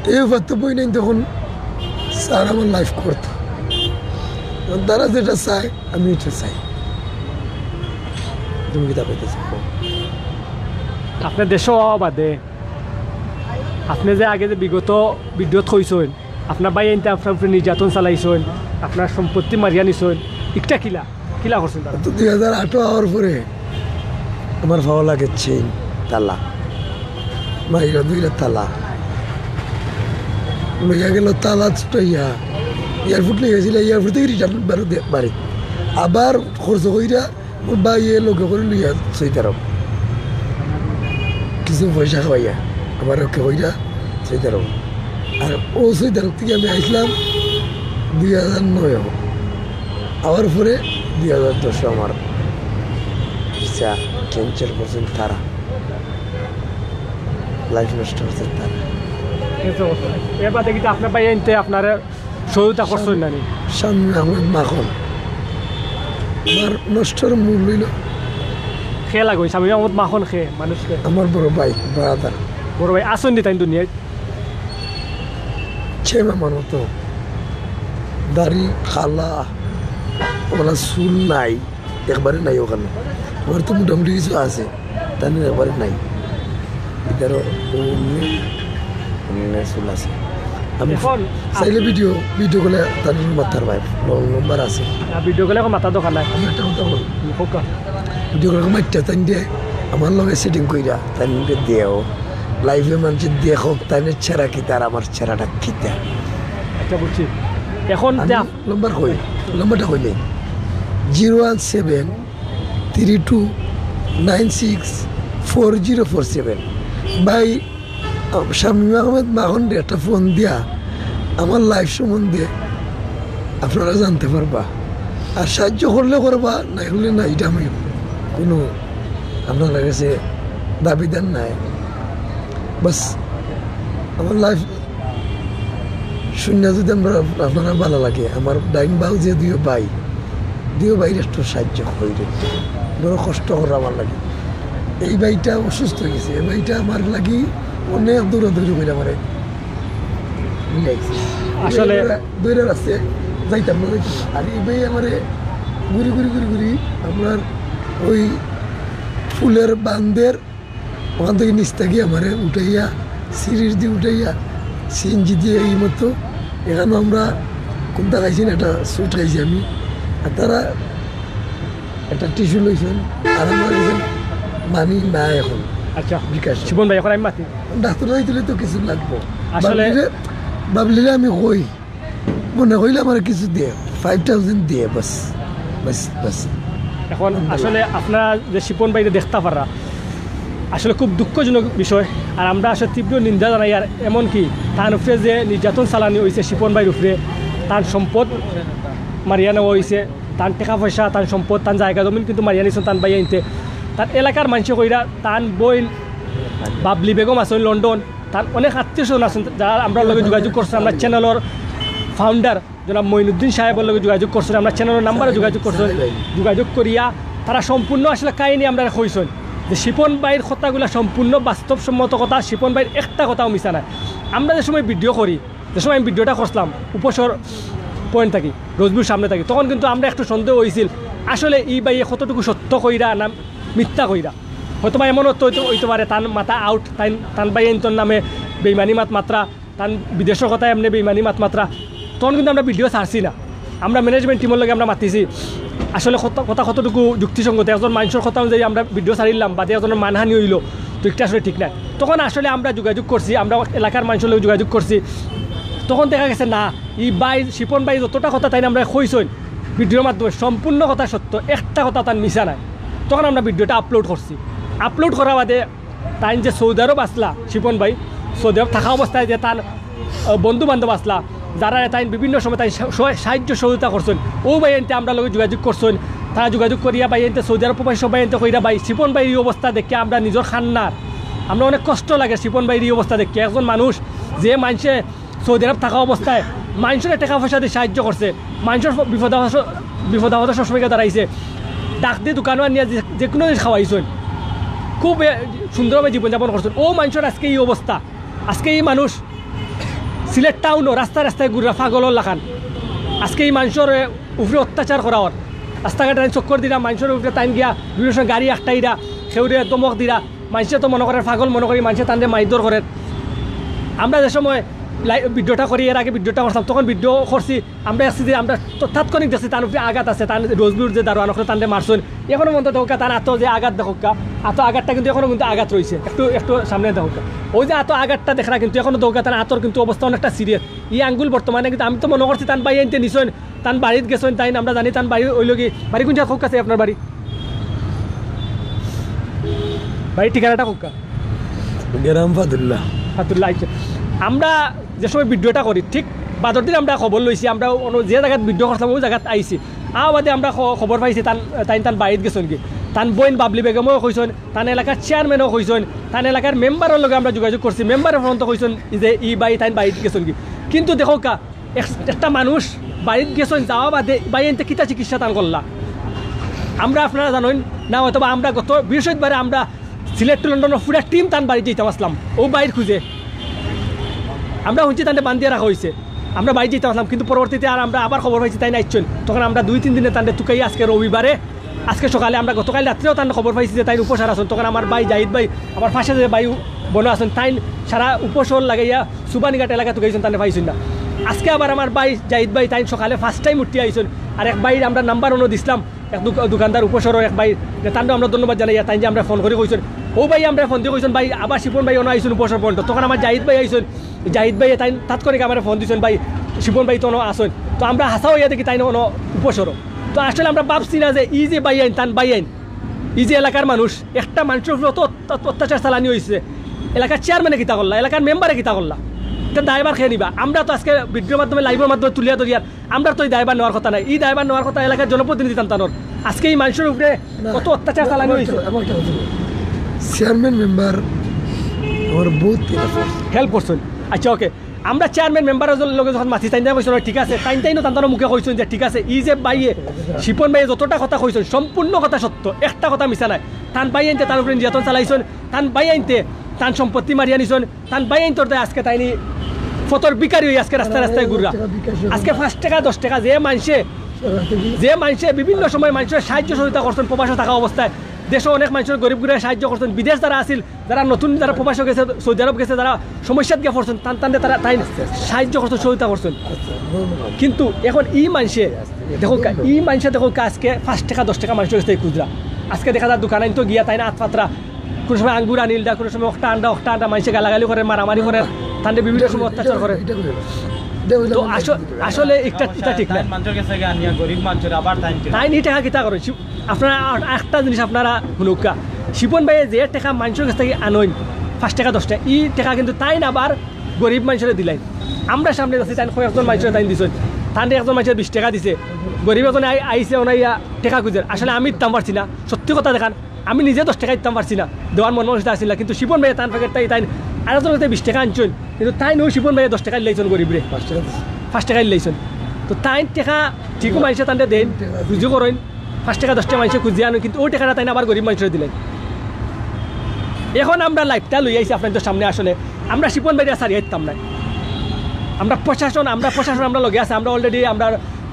এই ফুফাতো বইন নাই তখন স্যার আমার লাইফ করতো। তারা যেটা চায়, আমি এটা চাই। তুমি কিতা কইতেছো? আপনে দেশো আওয়া বাদে, আপনে যে আগে যে বিগত ভিডিওত কইছইন, আপনার ভাইয়াইন্তে আপনার উপরে নির্যাতন চালাইছইন, আপনার সম্পত্তি মারিয়া নিছইন, ইকটা কিলা, কিলা করছইন তারা? তো দুই হাজার আটও আওয়ার পরে আমার পাওয়া লাগে চেইন, তালা, মাইরা দুইটা তালা লইয়া গেল, তালা ছুটাইয়া এয়ারপোর্ট লইয়া গেছিল, এয়ারপোর্ট থেকে রিটার্ন বারো বাড়ি আবার খরচ কইরা ওর ভাইয়ে লগে করে লইয়া সৌদি আরব কিছু পয়সা খাওয়াইয়া আমার ওকে কইরা সৌদি আরব। আর ও সৌদি আরব থেকে আমি আইছিলাম দুই হাজার নয়। আবার পরে দুই হাজার দশ আমার ভিসা ক্যান্সেল করছেন তারা, লাইফ নষ্ট করছেন তারা। এর বাদে কিন্তু আপনার ভাইয়াইন্তে আপনারে সহযোগিতা করছইন না নি? শামীম আহমদ মাখন। আমার নষ্টর মূল হইল কে লাগইন? শামীম আহমদ মাখন কে? মানুষ কে? আমার বড় ভাই, ব্রাদার। বড় ভাই আছইন নি তাইন দুনিয়াত? ছেম আমার মতো। দাড়ি কালা, ওলা চুল নাই, একবারে নাই ওখানে। আমার তো মোটামুটি কিছু আছে। তাইন একবারে নাই। ইতারও অমনে, অমনে চুল আছে। আমি এখন চাইলে ভিডিও, ভিডিও কলে তাইন মাতার ভাই, নম্বর আছে। না, ভিডিও কলে এখন মাতা দরকার নাই। আমি একটা কথা বলি। হুম, হোক। ভিডিও কলে মাততা তাইন দে, আমার লগে সেটিং কইরা, তাইন দে দেও। লাইভে মানুষে দেখউক, তাইন চেহারা কিতা আর আমার চেহারাটা কিতা। আচ্ছা, বুঝছি। এখন আমি যা নম্বর কই, নম্বরটা কইলে, zero one seven three two nine six four zero four seven. ভাই, আম-, শামীম আহমেদ মাখনরে একটা ফোন দিয়া আমার লাইফ সম্বন্ধে আপনারা জানতে পারবা। আর সাহায্য করলে করবা, না করলে না, এটা আমি কোনো আপনারা কাছে দাবিদার নাই। বাস, আমার লাইফ শুনিয়া যদি আমরা, আপনারা ভালা লাগে, আমার ডাইন বাউ যে দুইও ভাই, দুইও ভাইর একটু সাহায্য কইরে, বড় কষ্ট করে আমার লাগি। এই ভাইটা অসুস্থ অই গেছে, এই ভাইটা আমার লাগি অনেক দৌড়াদৌড়ি কইরা আমারে নিয়া আইছে। আসলে এই ভাইটা দৌড়ার আছে, যাইতাম না, যাইতাম না। আর এই ভাই আমারে ঘুরি ঘুরি ঘুরি ঘুরি আপনার ওই ফুলের বান্দের ওখান থেকে নিচ থাকি আমারে উঠাইয়া, সিঁড়ির দিয়ে উঠাইয়া, সিএনজি দিয়ে এই মতো। এখানে আমরা কোনটা খাইছি না, একটা সুইট খাইছি আমি। আর তারা একটা টিস্যু লইছেন, আর আমরা লইছেন পানি নাই এখন। আচ্ছা, বিকাশ। শিপন ভাই, এখন আমি মাতি। ডাক্তার হইতে তো কিছু লাগবো। আসলে বাবলিরে, বাবলিরে আমি কই, মনে কইলে আমার কিছু দে, ফাইভ থাউজেন্ড দে, বাস, বাস, বাস। এখন আসলে আপনারা যে শিপন ভাইরে দেখতা পাররা, আসলে খুব দুঃখজনক বিষয়। আর আমরা আসলে তীব্র নিন্দা জানাই। আর এমনকি তার উপরে যে নির্যাতন চালানি হয়েছে শিপন ভাইর উপরে, তার সম্পদ মারিয়া নেওয়া হয়েছে, তার টাকা পয়সা, তার সম্পদ, তার জায়গা জমিন কিন্তু মারিয়া নিছেন তার ভাইয়াইন্তে। তার এলাকার মানুষে কইরা, তার বইন বাবলি বেগম আছেন লন্ডন, তার অনেক আত্মীয় স্বজন আছেন, যারা আমরা লগে যোগাযোগ করছেন, আমরা চ্যানেলর ফাউন্ডার জনাব মঈনুদ্দিন সাহেবর লগে যোগাযোগ করছেন, আমরা চ্যানেলর নাম্বারে যোগাযোগ করছেন। যোগাযোগ করিয়া তারা সম্পূর্ণ আসলে কাহিনী আমরা কইছেন যে শিপন ভাইর কথাগুলা সম্পূর্ণ বাস্তবসম্মত কথা, শিপন ভাইর একটা কথাও মিছা নাই। আমরা যে সময় ভিডিও করি, যে সময় আমি ভিডিওটা করছিলাম উপসর পয়েন্ট থাকি, রোজবির সামনে থাকি, তখন কিন্তু আমরা একটু সন্দেহ হয়েছিল আসলে এই ভাইয়ে কতটুকু সত্য কইরা না মিথ্যা কইরা। হয়তো বা এমন হতো, হইতে হইতে পারে তার মাথা আউট, তাই তার ভাইয়াইন্তর নামে বেইমানি মাত মাতরা, তার বিদেশর কথা এমনি বেইমানি মাত মাতরা। তখন কিন্তু আমরা ভিডিও ছাড়ছি না। আমরা ম্যানেজমেন্ট টিমর লগে আমরা মাতিছি, আসলে কথা কথা কতটুকু যুক্তিসঙ্গত, একজন মানুষের কথা অনুযায়ী আমরা ভিডিও ছাড়িলাম, বাদে একজনের মানহানি হইল, তো একটা আসলে ঠিক না। তখন আসলে আমরা যোগাযোগ করছি, আমরা এলাকার মানুষের লগে যোগাযোগ করছি। তখন দেখা গেছে না, এই ভাই, শিপন ভাই যতটা কথা তাইন আমরা কইছইন ভিডিওর মাধ্যমে, সম্পূর্ণ কথা সত্য, একটা কথা তার মিছা নাই। তখন আমরা ভিডিওটা আপলোড করছি। আপলোড করার বাদে তাইন যে সৌদি আরব আসলা, শিপন ভাই সৌদি আরব থাকা অবস্থায় যে তার বন্ধু বান্ধব আসলা, যারা তাইন বিভিন্ন সময় তাইন সা- সহায়- সাহায্য সহযোগিতা করছেন, ও ভাইয়াইন্তে আমরা লগে যোগাযোগ করছেন। তারা যোগাযোগ করিয়া ভাইয়াইন্তে সৌদি আরব প্রবাসী সব ভাইয়াইন্তে কইরা, ভাই, শিপন ভাইর এই অবস্থা দেখে আমরা নিজের খান্নার, আমরা অনেক কষ্ট লাগে শিপন ভাইর এই অবস্থা দেখে। একজন মানুষ যে মানুষে সৌদি আরব থাকা অবস্থায় মানুষের টাকা পয়সা দিয়ে সাহায্য করছে, মানুষের বিপদ আপদে সবসময় গিয়া দাঁড়াইছে, ডাক দিয়ে দোকানও আনিয়া যে যে কোনো জিনিস খাওয়াইছেন, খুব এ, সুন্দরভাবে জীবনযাপন করছেন। ও মানুষের আজকে এই অবস্থা, আজকে এই মানুষ সিলেট টাউনও রাস্তায় রাস্তায় ঘুরা পাগলর লাখান। আজকে এই মানুষের এ, উপরে অত্যাচার করা ওর, রাস্তাঘাটে তাইন চক্কর দিরা, মানুষের উপরে তাইন গিয়া বিভিন্ন সময় গাড়ি আটকাইরা, কেউরে ধমক দিরা, মানুষে তো মনে করে পাগল মনে করি, মানুষে তানরে মাইর ধর করে। আমরা যে সময় লাইভ ভিডিওটা করি, এর আগে ভিডিওটা করছিলাম, তখন ভিডিও করছি আমরা, এসছি যে আমরা তো তাৎক্ষণিক দেখছি তার উপরে আঘাত আছে, তার রোজবির যে দারোয়ান ওখানে তানরে মারছেন। এখনো মনে দেখোকা তার আতো যে আঘাত দেখোকা, আতো আঘাতটা কিন্তু এখনো কিন্তু আঘাত রয়েছে, একটু একটু সামনে দেখোকা। ওই যে আতো আঘাতটা দেখরা কিন্তু এখনো দেখোকা তার আতর কিন্তু অবস্থা অনেকটা সিরিয়াস। এই আঙ্গুল বর্তমানে কিন্তু আমি তো মনে করছি তার ভাইয়াইন্তে নিছেন, তান বাড়িত গেছেন তাইন, আমরা জানি তান বাড়ি ওই লগি। বাড়ি কোন জায়গা? কউক্কা চাই আপনার বাড়ি, বাড়ির ঠিকানাটা কউক্কা। গ্রাম ফাতুল্লাহ। ফাতুল্লাহ, আচ্ছা। আমরা যে সময় ভিডিওটা করি, ঠিক বাদর দিন আমরা খবর লইছি, আমরা অন্য যে জায়গাত ভিডিও করছিলাম ওই জায়গাত আইছি। আওয়া বাদে আমরা খ- খবর পাইছি তান তাইন তান বাড়িত গেছেন কি, তান বইন বাবলি বেগমও কইছেন, তান এলাকার চেয়ারম্যানও কইছেন, তান এলাকার মেম্বারর লগে আমরা যোগাযোগ করছি, মেম্বারে ফোন তো কইছেন যে ই ভাই তাইন বাড়িত গেছেন কি। কিন্তু দেখোকা, এক- একটা মানুষ বাড়িত গেছেন, যাওয়া বাদে ভাইয়াইন্তে কিতা চিকিৎসা তান করলা, আমরা, আপনারা জানেন না হয়তো বা, আমরা গত বৃহস্পতিবারে আমরা সিলেট টু লন্ডনর পুরা টিম তান বাড়িত যাইতাম আসলাম, ও ভাইর খুঁজে আমরা শুনছি তানরে বান্ধিয়া রাখা হয়েছে। আমরা বাড়িত যাইতাম আসলাম, কিন্তু পরবর্তীতে আর আমরা আবার খবর পাইছি তাইন আইছেন, তখন আমরা দুই তিন দিনে তানরে তুকাই আজকে রবিবারে, আজকে সকালে আমরা গতকাল রাত্রেও তান খবর পাইছি যে তাইন উপসর আছেন। তখন আমার ভাই জাহিদ ভাই, আমার পাশে যে ভাই বনো আছেন, তাইন সারা উপসর লাগাইয়া সুবানীঘাট এলাকা তুকাইছেন, তানরে পাইছেন না। আজকে আবার আমার ভাই জাহিদ ভাই তাইন সকালে ফার্স্ট টাইম উঠি আইছেন, আর এক ভাইর আমরা নাম্বার অনো দিছিলাম, এক দোক- দোকানদার উপসরর এক ভাই, যে তানরে আমরা ধন্যবাদ জানাইয়া তাইন যে আমরা ফোন করি কইছেন, ও ভাই আমরা ফোন দিয়ে কইছেন, ভাই আবার শিপন ভাই অনো আইছেন উপসর পর্যন্ত। তখন আমার জাহিদ ভাই আইছেন, জাহিদ ভাই তাইন তাৎক্ষণিক আমার ফোন দিছেন, ভাই শিপন ভাই তো অনো আছেন। তো আমরা হাসা হইয়া দেখি তাইন অনো উপসর। তো আসলে আমরা ভাবছি না যে এই যে ভাইয়াইন, তান ভাইয়াইন, এই যে এলাকার মানুষ, একটা মানুষের উপরে অত অত্য- অত্যাচার চালানি হয়েছে, এলাকার চেয়ারম্যানে কিতা করলা, এলাকার মেম্বারে কিতা করলা, এটা দায়ভার খেয়ে নিবা। আমরা তো আজকে ভিডিওর মাধ্যমে, লাইভের মাধ্যমে তুলিয়া ধরিয়ার, আমরা তো এই দায়ভার নেওয়ার কথা নাই। এই দায়ভার নেওয়ার কথা এলাকার জনপ্রতিনিধি তান তানোর। আজকে এই মানুষের উপরে কত অত্যাচার চালানি হয়েছে। চেয়ারম্যান মেম্বার আমার বহুত হেল্প করছেন। আচ্ছা, ওকে, আমরা চেয়ারম্যান মেম্বারর লগে যখন মাতি, তাইন তাইন কইছেন, "ঠিক আছে।" তাইন তাইনও তান তানোর মুখে কইছেন যে, "ঠিক আছে।" এই যে ভাইয়ে, শিপন ভাইয়ে যতটা কথা কইছেন, সম্পূর্ণ কথা সত্য, একটা কথা মিছা নাই। তান ভাইয়াইন্তে তান উপরে নির্যাতন চালাইছেন, তান ভাইয়াইন্তে তান সম্পত্তি মারিয়া নিছেন, তান ভাইয়াইন্তর দায় আজকে তাইনি ফতর ভিখারি হই আজকে রাস্তায় রাস্তায় ঘুররা। আজকে পাঁচ টাকা, দশ টাকা যে মানষে, যে মানষে বিভিন্ন সময় মানুষের সাহায্য সহযোগিতা করছেন, প্রবাসে থাকা অবস্থায় দেশে অনেক মানুষের গরিব গুড়ায় সাহায্য করছেন, বিদেশ যারা আছিল, যারা নতুন, যারা প্রবাসে গেছে, সৌদি আরব গেছে, যারা সমস্যাত গিয়া পড়ছেন, তান তানরে তারা তাই সাহায্য করছেন, সহযোগিতা করছেন। কিন্তু এখন ই মানষে দেখো কা-, ই মানষে দেখো কা-, আজকে পাঁচ টাকা, দশ টাকা মানুষের কাছ থেকে খুচরা। আজকে দেখা যায় দোকানাইন্তো গিয়া তাইন আত পাতরা, কুনু সময় আঙ্গুর আনিলরা, কুনু সময় অখটা আনরা, অখটা আনরা, মানষে গালাগালি করের, মারামারি করের, তানরে বিভিন্ন সময় অত্যাচার করের। তো আসলে, আসলে ইটা, ইটা ঠিক না। তাইন মানষর গেছ থাকি আনিয়া গরিব মানষর আবার তাইন টেকা। তাইন ই টেকা কিতা করইন? শি-, আপনারা আ-, একটা জিনিস আপনারা হুনউক্কা। শিপন ভাইয়ে যে টেকা মানষর গেছ থাকি আনইন, পাঁচ টেকা, দশ টেকা, ই টেকা কিন্তু তাইন আবার গরিব মানষরে দিলাইন। আমরা সামনে আছি, তাইন কয়েকজন মানষরে তাইন দিছইন। তানরে একজন মানষে বিশ টেকা দিছে, গরিব একজন আই-, আইছে, অনাইয়া টেকা খুঁজের। আসলে আমি দিতাম পারছি না, সত্যি কথা দেখান, আমি নিজে দশ টেকা দিতাম পারছি না, দেওয়ার মন মানসিকতা আছিল না। কিন্তু শিপন ভাইয়ে তান পকেট থাকি তাইন আরেকজনর গেছ থাকি বিশ টেকা আনছইন, কিন্তু তাইন অউ শিপন ভাইয়ে দশ টেকা দিলাইছইন গরিবরে, পাঁচ টেকা দিছে। পাঁচ টেকা দিলাইছইন। তো তাইন টেকা ঠিকউ মানষে তানরে দেইন, রুজি করইন, পাঁচ টেকা, দশ টেকা মানষে খুঁজিয়া আনইন, কিন্তু অউ টেকাটা তাইন আবার গরিব মানষরে দিলাইন। এখন আমরা live টা লইয়া আইছি আপনাইন্তর সামনে। আসলে আমরা শিপন ভাইরে ছাড়িয়া দিতাম নায়। আমরা প্রশাসন, আমরা প্রশাসন, আমরা লগে আছে, আমরা already আমরা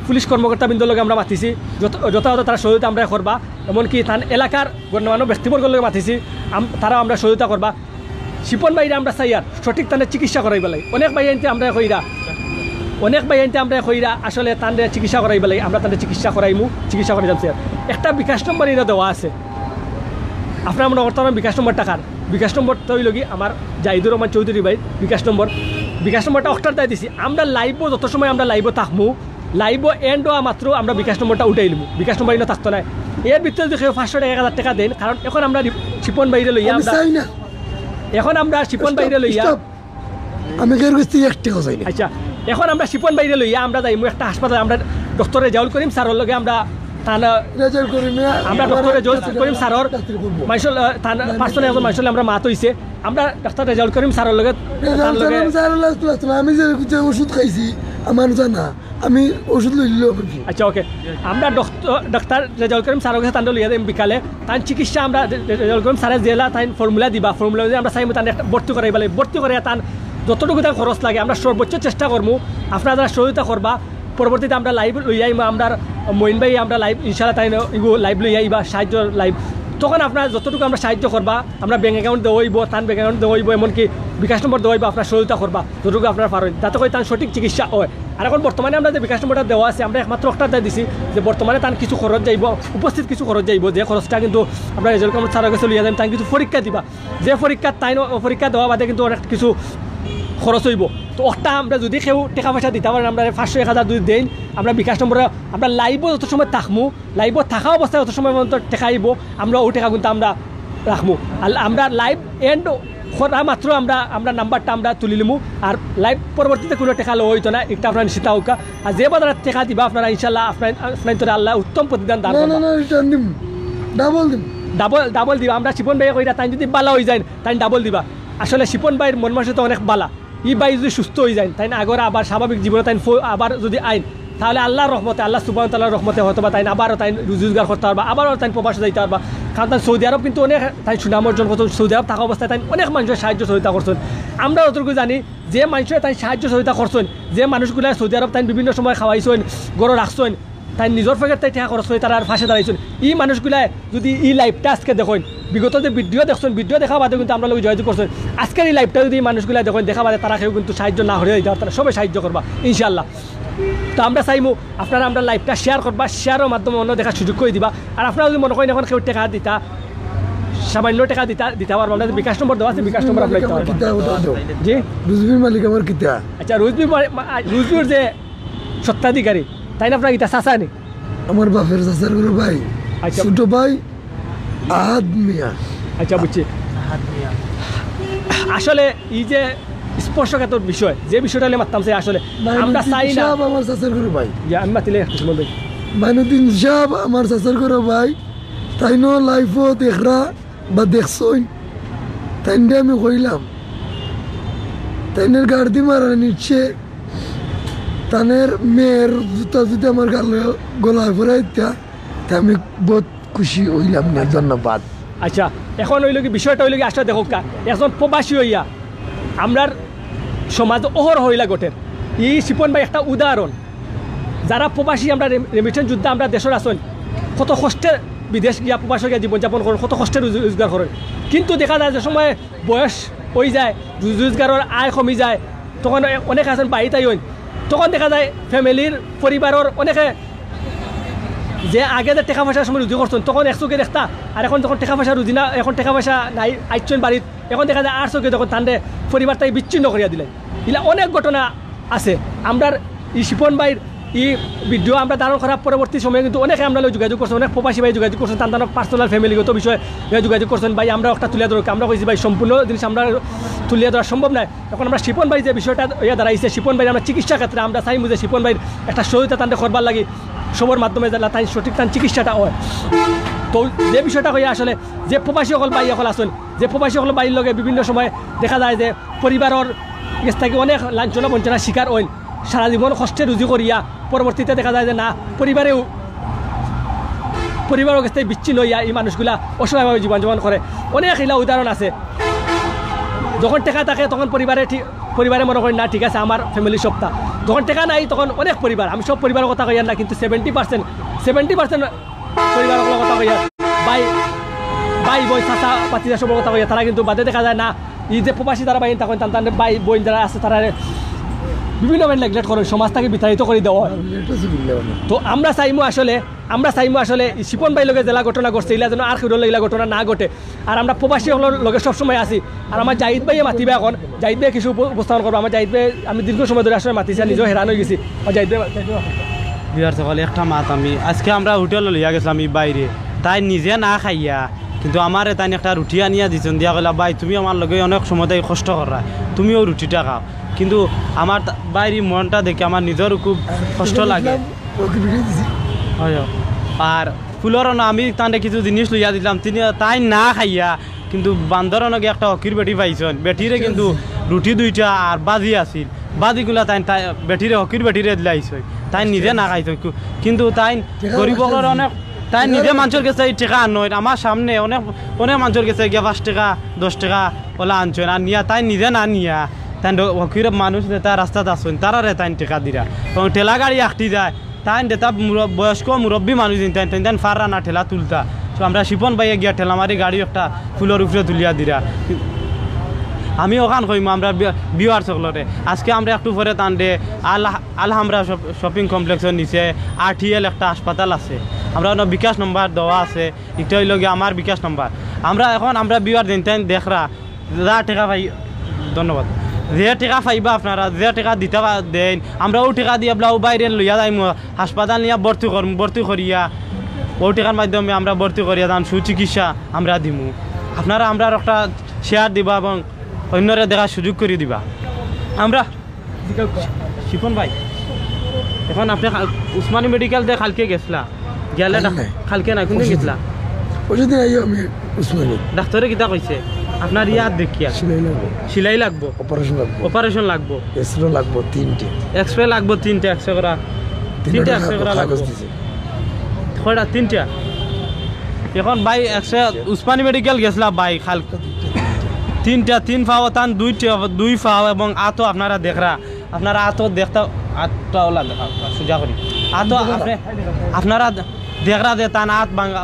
পুলিশ কর্মকর্তাবৃন্দর লগে আমরা মাতিছি, যত-, যথাযথ তারা সহযোগিতা আমরারে করবা। এমনকি তান এলাকার গণ্যমান্য ব্যক্তিবর্গর লগে মাতিছি, আম-, তারাও আমরারে সহযোগিতা করবা। শিপন ভাইরে আমরা চাইয়ার সঠিক তানরে চিকিৎসা করাইবার লাগি। অনেক ভাইয়াইন্তে আমরারে কইরা, অনেক ভাইয়াইন্তে আমরারে কইরা আসলে তানরে চিকিৎসা করাইবার লাগি, আমরা তানরে চিকিৎসা করাইমু, চিকিৎসা করাইতাম চাইয়ার। একটা বিকাশ নম্বর ইনো দেওয়া আছে, আপনারা মনো করতা পারইন বিকাশ নম্বরটা কার। বিকাশ নম্বরটা অইলো গি আমার জাহিদুর রহমান চৌধুরী ভাইর বিকাশ নম্বর। বিকাশ নম্বরটা অখটার দায় দিছি। আমরা live ও যত সময় আমরা live ও থাকমু, live ও end অওয়া মাত্র আমরা বিকাশ নম্বরটা উঠাইলিমু, বিকাশ নম্বর ইনো থাকতো নায়। এর ভিতরে যদি কেউ পাঁচশো টেকা, এক হাজার টেকা দেইন, কারণ এখন আমরা রি-, শিপন ভাইরে লইয়া আমি আমরা চাই না। এখন আমরা শিপন ভাইরে লইয়া stop। আমি কেউর গেছ থাকি এক টেকাও চাই না। আচ্ছা, এখন আমরা শিপন ভাইরে লইয়া আমরা যাইমু একটা হাসপাতালে, আমরা ডক্টর রেজাউল করিম স্যারর লগে আমরা তান রেজাউল করিম, আমরা ডক্টর রেজাউল করিম স্যারর ডাক্তারি করবো। মানষর, আহ, তান না, না, personal একজন মানষর লগে আমরা মাত অইছে। আমরা ডাক্তার রেজাউল করিম স্যারর লগে, রেজাউল তার লগে করিম স্যারর লগে তো আসলে আমি যে, যে ওষুধ খাইছি, আমার জানা, আমি ওষুধ লইলে আবার কি? আচ্ছা, ওকে। আমরা ডক্টর, ডাক্তার রেজাউল করিম স্যারর গেছে তানরে লইয়া যাইমু বিকালে। তান চিকিৎসা আমরা রে-, রে-, রেজাউল করিম স্যারে যেলা তাইন formula দিবা, formula অনুযায়ী আমরা চাইমু তান একটা ভর্তি করাইবার লাগি। ভর্তি করাইয়া তান যতটুকু তার খরচ লাগে, আমরা সর্বোচ্চ চেষ্টা করমু। আপনারা যারা সহযোগিতা করবা, পরবর্তীতে আমরা live লইয়া আইমু, আমরার মঈন ভাই আমরা live ইনশাআল্লাহ তাইন ইগু live লইয়া আইবা, সাহায্য live। তখন আপনারা যতটুকু আমরা সাহায্য করবা, আমরা bank account দেওয়া অইবো, তান bank account দেওয়া অইবো, এমনকি বিকাশ নম্বর দেওয়া অইবো, আপনারা সহযোগিতা করবা যতটুকু আপনারা পারইন, যাতে করি তান সঠিক চিকিৎসা অয়। আর এখন বর্তমানে আমরা যে বিকাশ নম্বরটা দেওয়া আছে, আমরা একমাত্র অখটার দায় দিছি যে বর্তমানে তান কিছু খরচ যাইবো, উপস্থিত কিছু খরচ যাইবো, যে খরচটা কিন্তু আমরা রেজাউল করিম স্যারর গেছে লইয়া যাইমু, তান কিছু পরীক্ষা দিবা, যে পরীক্ষাত তাইন অ-, পরীক্ষা দেওয়া বাদে কিন্তু অনেক কিছু খরচ অইবো। তো অখটা আমরা যদি কেউ টেকা পয়সা দিতা পারইন, আমরারে পাঁচশো, এক হাজার যদি দেইন, আমরা বিকাশ নম্বরে আমরা live ও যত সময় থাকমু, live ও থাকা অবস্থায় যত সময় পর্যন্ত টেকা আইবো, আমরা অউ টেকা কিন্তু আমরা রাখমু। আর আমরা live end করা মাত্র আমরা, আমরা নাম্বারটা আমরা তুলিলিমু। আর live পরবর্তীতে কুনু টেকা লওয়া অইতো না, ইটা আপনারা নিশ্চিত থাকউক্কা। আর যে বাজারে টেকা দিবা আপনারা, ইনশাআল্লাহ আপনারা, আপনারারে আল্লায় উত্তম প্রতিদান দান করবা। না, না, না, return দিমু, double দিমু। Double, double দিবা। আমরা শিপন ভাইয়ে কইরা, তাইন যদি বালা অইযাইন, তাইন double দিবা। আসলে শিপন ভাইর মন মানসিকতা অনেক বালা। ই ভাই যদি সুস্থ অইযাইন, তাইন আগর আবার স্বাভাবিক জীবনে তাইন ফ-, আবার যদি আইন, তাহলে আল্লার রহমতে, আল্লাহ সুবহানাহু ওয়া তাআলার রহমতে হয়তোবা তাইন আবারও তাইন রুজি রোজগার করতা পারবা, আবারও তাইন প্রবাসে যাইতা পারবা। কারণ তাইন সৌদি আরব কিন্তু অনেক, তাইন সুনাম অর্জন করছইন, সৌদি আরব থাকা অবস্থায় তাইন অনেক মানষর সাহায্য সহযোগিতা করছইন। আমরা যতটুকু জানি, যে মানষরে তাইন সাহায্য সহযোগিতা করছইন, যে মানুষগুলারে সৌদি আরব তাইন বিভিন্ন সময় খাওয়াইছইন, ঘরো রাখছইন, তাইন নিজর পকেট থাকি টেকা খরচ করি তারার পাশে দাঁড়াইছইন। ই মানুষগুলায় যদি ই live টা আজকে দেখইন, বিগত যে video দেখছইন, video দেখা বাদে কিন্তু আমরার লগে যোগাযোগ করছইন, আজকের ই live টা যদি ই মানুষগুলায় দেখইন, দেখা বাদে তারা কেউ কিন্তু সাহায্য না করিয়া যাইতা পারতা না, সবে সাহায্য করবা ইনশাআল্লাহ। তো আমরা চাইমু আপনারা আমরার live টা share করবা, share র মাধ্যমে অন্য দেখার সুযোগ করি দিবা। আর আপনারা যদি মনো করইন এখন কেউ টেকা দিতা, সামান্য টেকা দিতা, দিতা পারবা, আমরার বিকাশ নম্বর দেওয়া আছে, বিকাশ নম্বর আপনারা দিতা পারবা। কিতা ওটা দাও। জি? রুজবির মালিক আমার কিতা? আচ্ছা, রুজবির মা-, মা-, রুজবির যে স্বত্বাধিকারী, তাইন আপনার কিতা চাচা নি? আমার বাপের চাচার ঘরর ভাই, আচ্ছা। ছোট ভাই, আহাদ মিয়া। আচ্ছা, বুঝছি। আসলে ই যে স্পর্শকাতর বিষয়, যে বিষয়টা লইয়া মাততাম চাই আসলে, মাইনুদ্দিন সাব আমার চাচার ঘরর ভাই। ইয়া, আমি মাতিলে একটু সময় দেই। মাইনুদ্দিন সাব আমার চাচার ঘরর ভাই, তাইনও live ও দেখরা বা দেখছইন, তাইনরে আমি কইলাম, তাইনের গার্দি মারা নিচ্ছে, তানের মেয়ের জুতা যদি আমার গালে গলায় পরাইতা, তে আমি বহুত খুশি অইলাম নে। ধন্যবাদ। আচ্ছা, এখন অইলো কি, বিষয়টা অইলো কি, আসলে দেখউক্কা, একজন প্রবাসী অইয়া আমরার সমাজ অহরহ অইলা ঘটের। ই শিপন ভাই একটা উদাহরণ। যারা প্রবাসী, আমরা রেম-, remittance যোদ্ধা, আমরা দেশর আছইন, কত কষ্টে বিদেশ গিয়া, প্রবাসে গিয়া জীবনযাপন করইন, কত কষ্টে রুজি রোজগার করইন। কিন্তু দেখা যায় যে সময় বয়স অইযায়, রুজি রোজগারর আয় কমি যায়, তখন অ-, অনেকে আছইন বাড়িত আইন, তখন দেখা যায় family র, পরিবারর অনেকে যে আগে যে টেকা পয়সার সময় রুজি করছইন, তখন এক চউখে দেখতা, আর এখন যখন টেকা পয়সা রুজি না, এখন টেকা পয়সা নাই, আইছইন বাড়িত, এখন দেখা যায় আর চউখে তখন তানরে পরিবার থাকি বিচ্ছিন্ন করিয়া দিলাইন। ইলা অনেক ঘটনা আছে। আমরার ই শিপন ভাইর ই ভিডিও আমরা ধারণ করার পরবর্তী সময়ে কিন্তু অনেকে আমরার লগে যোগাযোগ করছইন, অনেক প্রবাসী ভাই যোগাযোগ করছইন, তান তান পার্সোনাল ফ্যামিলিগত বিষয়ে যোগাযোগ করছইন, "ভাই, আমরার একটা তুলিয়া ধরউক্কা।" আমরা কইছি, "ভাই, সম্পূর্ণ জিনিস আমরা তুলিয়া ধরা সম্ভব নায়।" এখন আমরা শিপন ভাই যে বিষয়টা ইয়া দাঁড়াইছে, শিপন ভাইর আমরা চিকিৎসা ক্ষেত্রে আমরা চাইমু যে শিপন ভাইর একটা সহযোগিতা তানরে করবার লাগি সবর মাধ্যমে যেন তাইন সঠিক তান চিকিৎসাটা অয়। তো যে বিষয়টা কইয়া আসলে যে প্রবাসী অকল ভাই অকল আছইন, যে প্রবাসী অকল ভাইর লগে বিভিন্ন সময় দেখা যায় যে পরিবারর গেছ থাকি অনেক লাঞ্ছনা বঞ্চনার শিকার অইন, সারা জীবন কষ্টে রুজি করিয়া পরবর্তীতে দেখা যায় যে না, পরিবারেও, পরিবারর গেছ থাকি বিচ্ছিন্ন অইয়া ই মানুষগুলা অসহায়ভাবে জীবন যাপন করে। অনেক ইলা উদাহরণ আছে। যখন টেকা থাকে তখন পরিবারে ঠিক, পরিবারে মনে করেন না, ঠিক আছে, আমার ফ্যামিলি সবটা। যখন টেকা নাই তখন অনেক পরিবার, আমি সব পরিবারর কথা কইয়ার না, কিন্তু সেভেন্টি পার্সেন্ট, সেভেন্টি পার্সেন্ট পরিবার অকলর কথা কইয়ার, ভাই, ভাই, বইন, চাচা, ভাতিজা সবর কথা কইয়ার, তারা কিন্তু বাদে দেখা যায় না। ই যে প্রবাসী যারা ভাই, তখন তান তান ভাই, বইন যারা আছে, তারা বিভিন্ন ভাবে নেগলেক্ট করে, সমাজ থাকি বিতাড়িত করি দেওয়া অয়। তো আমরা চাইমু আসলে, আমরা চাইমু আসলে ই শিপন ভাইর লগে যেলা ঘটনা ঘটছে, ইলা যেন আর কেউর লগে ইলা ঘটনা না ঘটে। আর আমরা প্রবাসী অকলর লগে সবসময় আছি। আর আমার জাহিদ ভাইয়ে মাতিবা এখন, জাহিদ ভাইয়ে কিছু উপ-, উপস্থাপন করবা। আমার জাহিদ ভাই, আমি দীর্ঘ সময় ধরি আসলে মাতিছি, আর নিজেও হেরান অইগেছি। আমার জাহিদ ভাই, ভিউয়ার্স অকল, একটা মাত আমি, আজকে আমরা হোটেলো লইয়া গেছলাম ই ভাইরে, তাইন নিজে না খাইয়া, কিন্তু আমারে তাইন একটা রুটি আনিয়া দিছইন, দিয়া কইলা, "ভাই, তুমি আমার লগে অনেক সময় থাকি কষ্ট কররায়, তুমিও রুটিটা খাও।" কিন্তু আমার তা-, ভাইর ই মনটা দেখি আমার নিজরও খুব কষ্ট লাগে। অয়, অয়। আর ফুলরও না, আমি তানরে কিছু জিনিস লইয়া দিলাম, তাইন না খাইয়া, কিন্তু বান্দরর নগে একটা হকির বেটি পাইছইন, বেটিরে কিন্তু রুটি দুইটা আর বাজি আছিল, বাজিগুলা তাইন, তাই বেটিরে, হকির বেটিরে দিলাইছইন, তাইন নিজে না খাইছইন। কু-, কিন্তু তাইন গরিব অকলর অনেক, তাইন নিজে মানষর গেছে ই টেকা আনইন, আমার সামনে অনেক, অনেক মানষর গেছে গিয়া পাঁচ টেকা, দশ টেকা অলা আনছইন, আর নিয়া তাইন নিজে না নিয়া, তাইন ড-, হকির মানুষ যেতা রাস্তাত আছইন, তারারে তাইন টেকা দিরা। এবং ঠেলা গাড়ি আখটি যায়, তাইন যেতা মুর-, বয়স্ক মুরব্বী মানুষ, তাইন, তাইন, তাইন পাররা না ঠেলা তুলতা। তো আমরা শিপন ভাইয়ে গিয়া ঠেলা মারি গাড়ি একটা ফুলর উপরে তুলিয়া দিরা। আমি অখান কইমু আমরা ভি-, ভিউয়ার্স অকলরে। আজকে আমরা একটু পরে তানরে আল-, আলহামরা শপ-, শপিং কমপ্লেক্সর নিচে আরটিএল একটা হাসপাতাল আছে। আমরা অনো বিকাশ নম্বর দেওয়া আছে। ইটা অইলো গিয়া আমার বিকাশ নম্বর। আমরা এখন আমরা ভিউয়ার যেইন তাইন দেখরা, যা টেকা পাই, ধন্যবাদ। যে টেকা পাইবা আপনারা, যে টেকা দিতা পা-, দেইন, আমরা অউ টেকা দিয়া বলা অউ ভাইরে লইয়া যাইমু, হাসপাতাল নিয়া ভর্তি করমু, ভর্তি করিয়া অউ টেকার মাধ্যমে আমরা ভর্তি করিয়া তান সুচিকিৎসা আমরা দিমু। আপনারা আমরার একটা শেয়ার দিবা এবং অইন্যরে দেখার সুযোগ করি দিবা। আমরা শিপন ভাই, এখন আপনে কা-, উসমানী মেডিকেল দিয়া কালকে গেছলা, গেলে কাল ডাক-, নাই। কালকে নাই, কুনদিন পরশুদিন। গেছলা? পরশুদিন আইও আমি উসমানী। ডাক্তরে কিতা কইছে? আপনার ইয়াত দেখিয়া। সেলাই লাগবো। সেলাই লাগবো। অপারেশন লাগবো। অপারেশন লাগবো। এক্সরে লাগবো তিনটে। এক্সরে লাগবো তিনটে, এক্সরে করা। তিনটা তিনটে এক্সরে করা কাগজ লাগবো। দিছে। কয়টা? তিনটা। এখন ভাই এক্সরে উসমানী মেডিকেল গেছলা ভাই, কাল তিনটা, তিন পাও তান দুইটা, দুই পাও এবং আতো আপনারা দেখরা। আপনারা আতো দেখতা, আতটা ওলা দেখা, সুজা করি। আতো আপনে, আপনারা দেখরা যে তান আত ভাঙ্গা,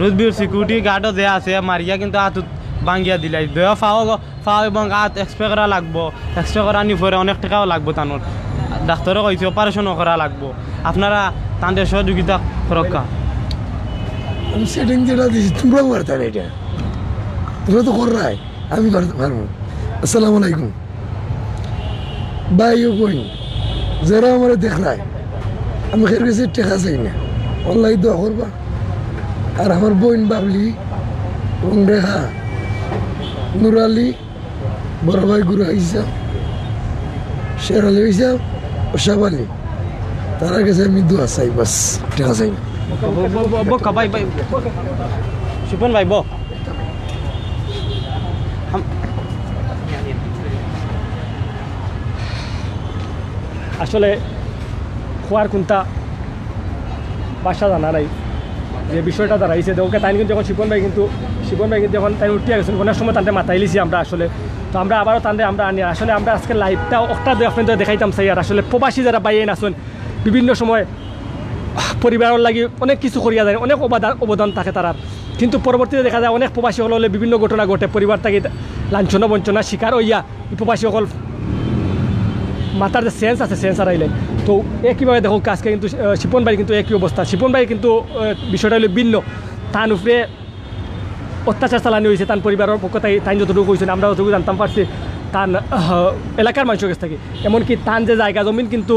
রুজবির সিকিউরিটি গার্ডও যে আছে, মারিয়া কিন্তু আত ভাঙ্গিয়া দিলাই। দুইও পাও, পাও এবং আত এক্সরে করা লাগবো। এক্সরে করানি পরে অনেক টেকাও লাগবো তানোর। ডাক্তরে কইছে অপারেশনও করা লাগবো। আপনারা তানরে সহযোগিতা করউক্কা। আমি সেটিং যেটা দিছি, তোমরাও পারতা না এটা। তোমরা তো কররায়, আমি পার-, পারমু। আসসালামু আলাইকুম। ভাই ও বইন, যেরা আমারে দেখরায়, আমি কেউর গেছে টেকা চাই না, অনলাইন দোয়া করবা। আর আমার বইন বাবলি এবং রেখা, নুরালি, বড় ভাই গুরু আইসা, শের আলী আইসা, ও শাহ আলী, তারার গেছে আমি দোয়া চাই, বাস, টেকা চাই না। ব-, ব-, ব-, বক্কা ভাই, ভাই, শিপন ভাই, ব-, আম-, আসলে খোয়ার কোনটা ভাষা জানা নাই, যে বিষয়টা দাঁড়াইছে। দেখো, তাইন কিন্তু এখন শিপন ভাই কিন্তু, শিপন ভাই কিন্তু এখন তাইন উঠিয়া গেছইন, অনেক সময় তানরে মাতাইলিছি আমরা আসলে। তো আমরা আবারও তানরে আমরা আনি, আসলে আমরা আজকে লাইভটা অকটা দুই আপনাদের দেখাইতাম চাই। আর আসলে প্রবাসী যেরা ভাইয়াইন আছইন, বিভিন্ন সময় পরিবারর লাগি অনেক কিছু করিয়া যাইন, অনেক অবদান, অবদান থাকে তারার, কিন্তু পরবর্তীতে দেখা যায় অনেক প্রবাসী অকলর লগে বিভিন্ন ঘটনা ঘটে, পরিবার থাকি লাঞ্ছনা বঞ্চনার শিকার অইয়া ই প্রবাসী অকল মাথার যে সেন্স আছে, সেন্স হারাইলাইন। তো একইভাবে দেখো, আজকে কিন্তু আহ, শিপন ভাইর কিন্তু একই অবস্থা। শিপন ভাইর কিন্তু আহ, বিষয়টা অইলো ভিন্ন। তান উপরে অত্যাচার চালানি অইছে তান পরিবারর পক্ষ থাকি। তাইন যতটুকু কইছইন, আমরা যতটুকু জানতাম পারছি, তান আহ, এলাকার মানষর গেছ থাকি। এমনকি তান যে জাগা জমিন কিন্তু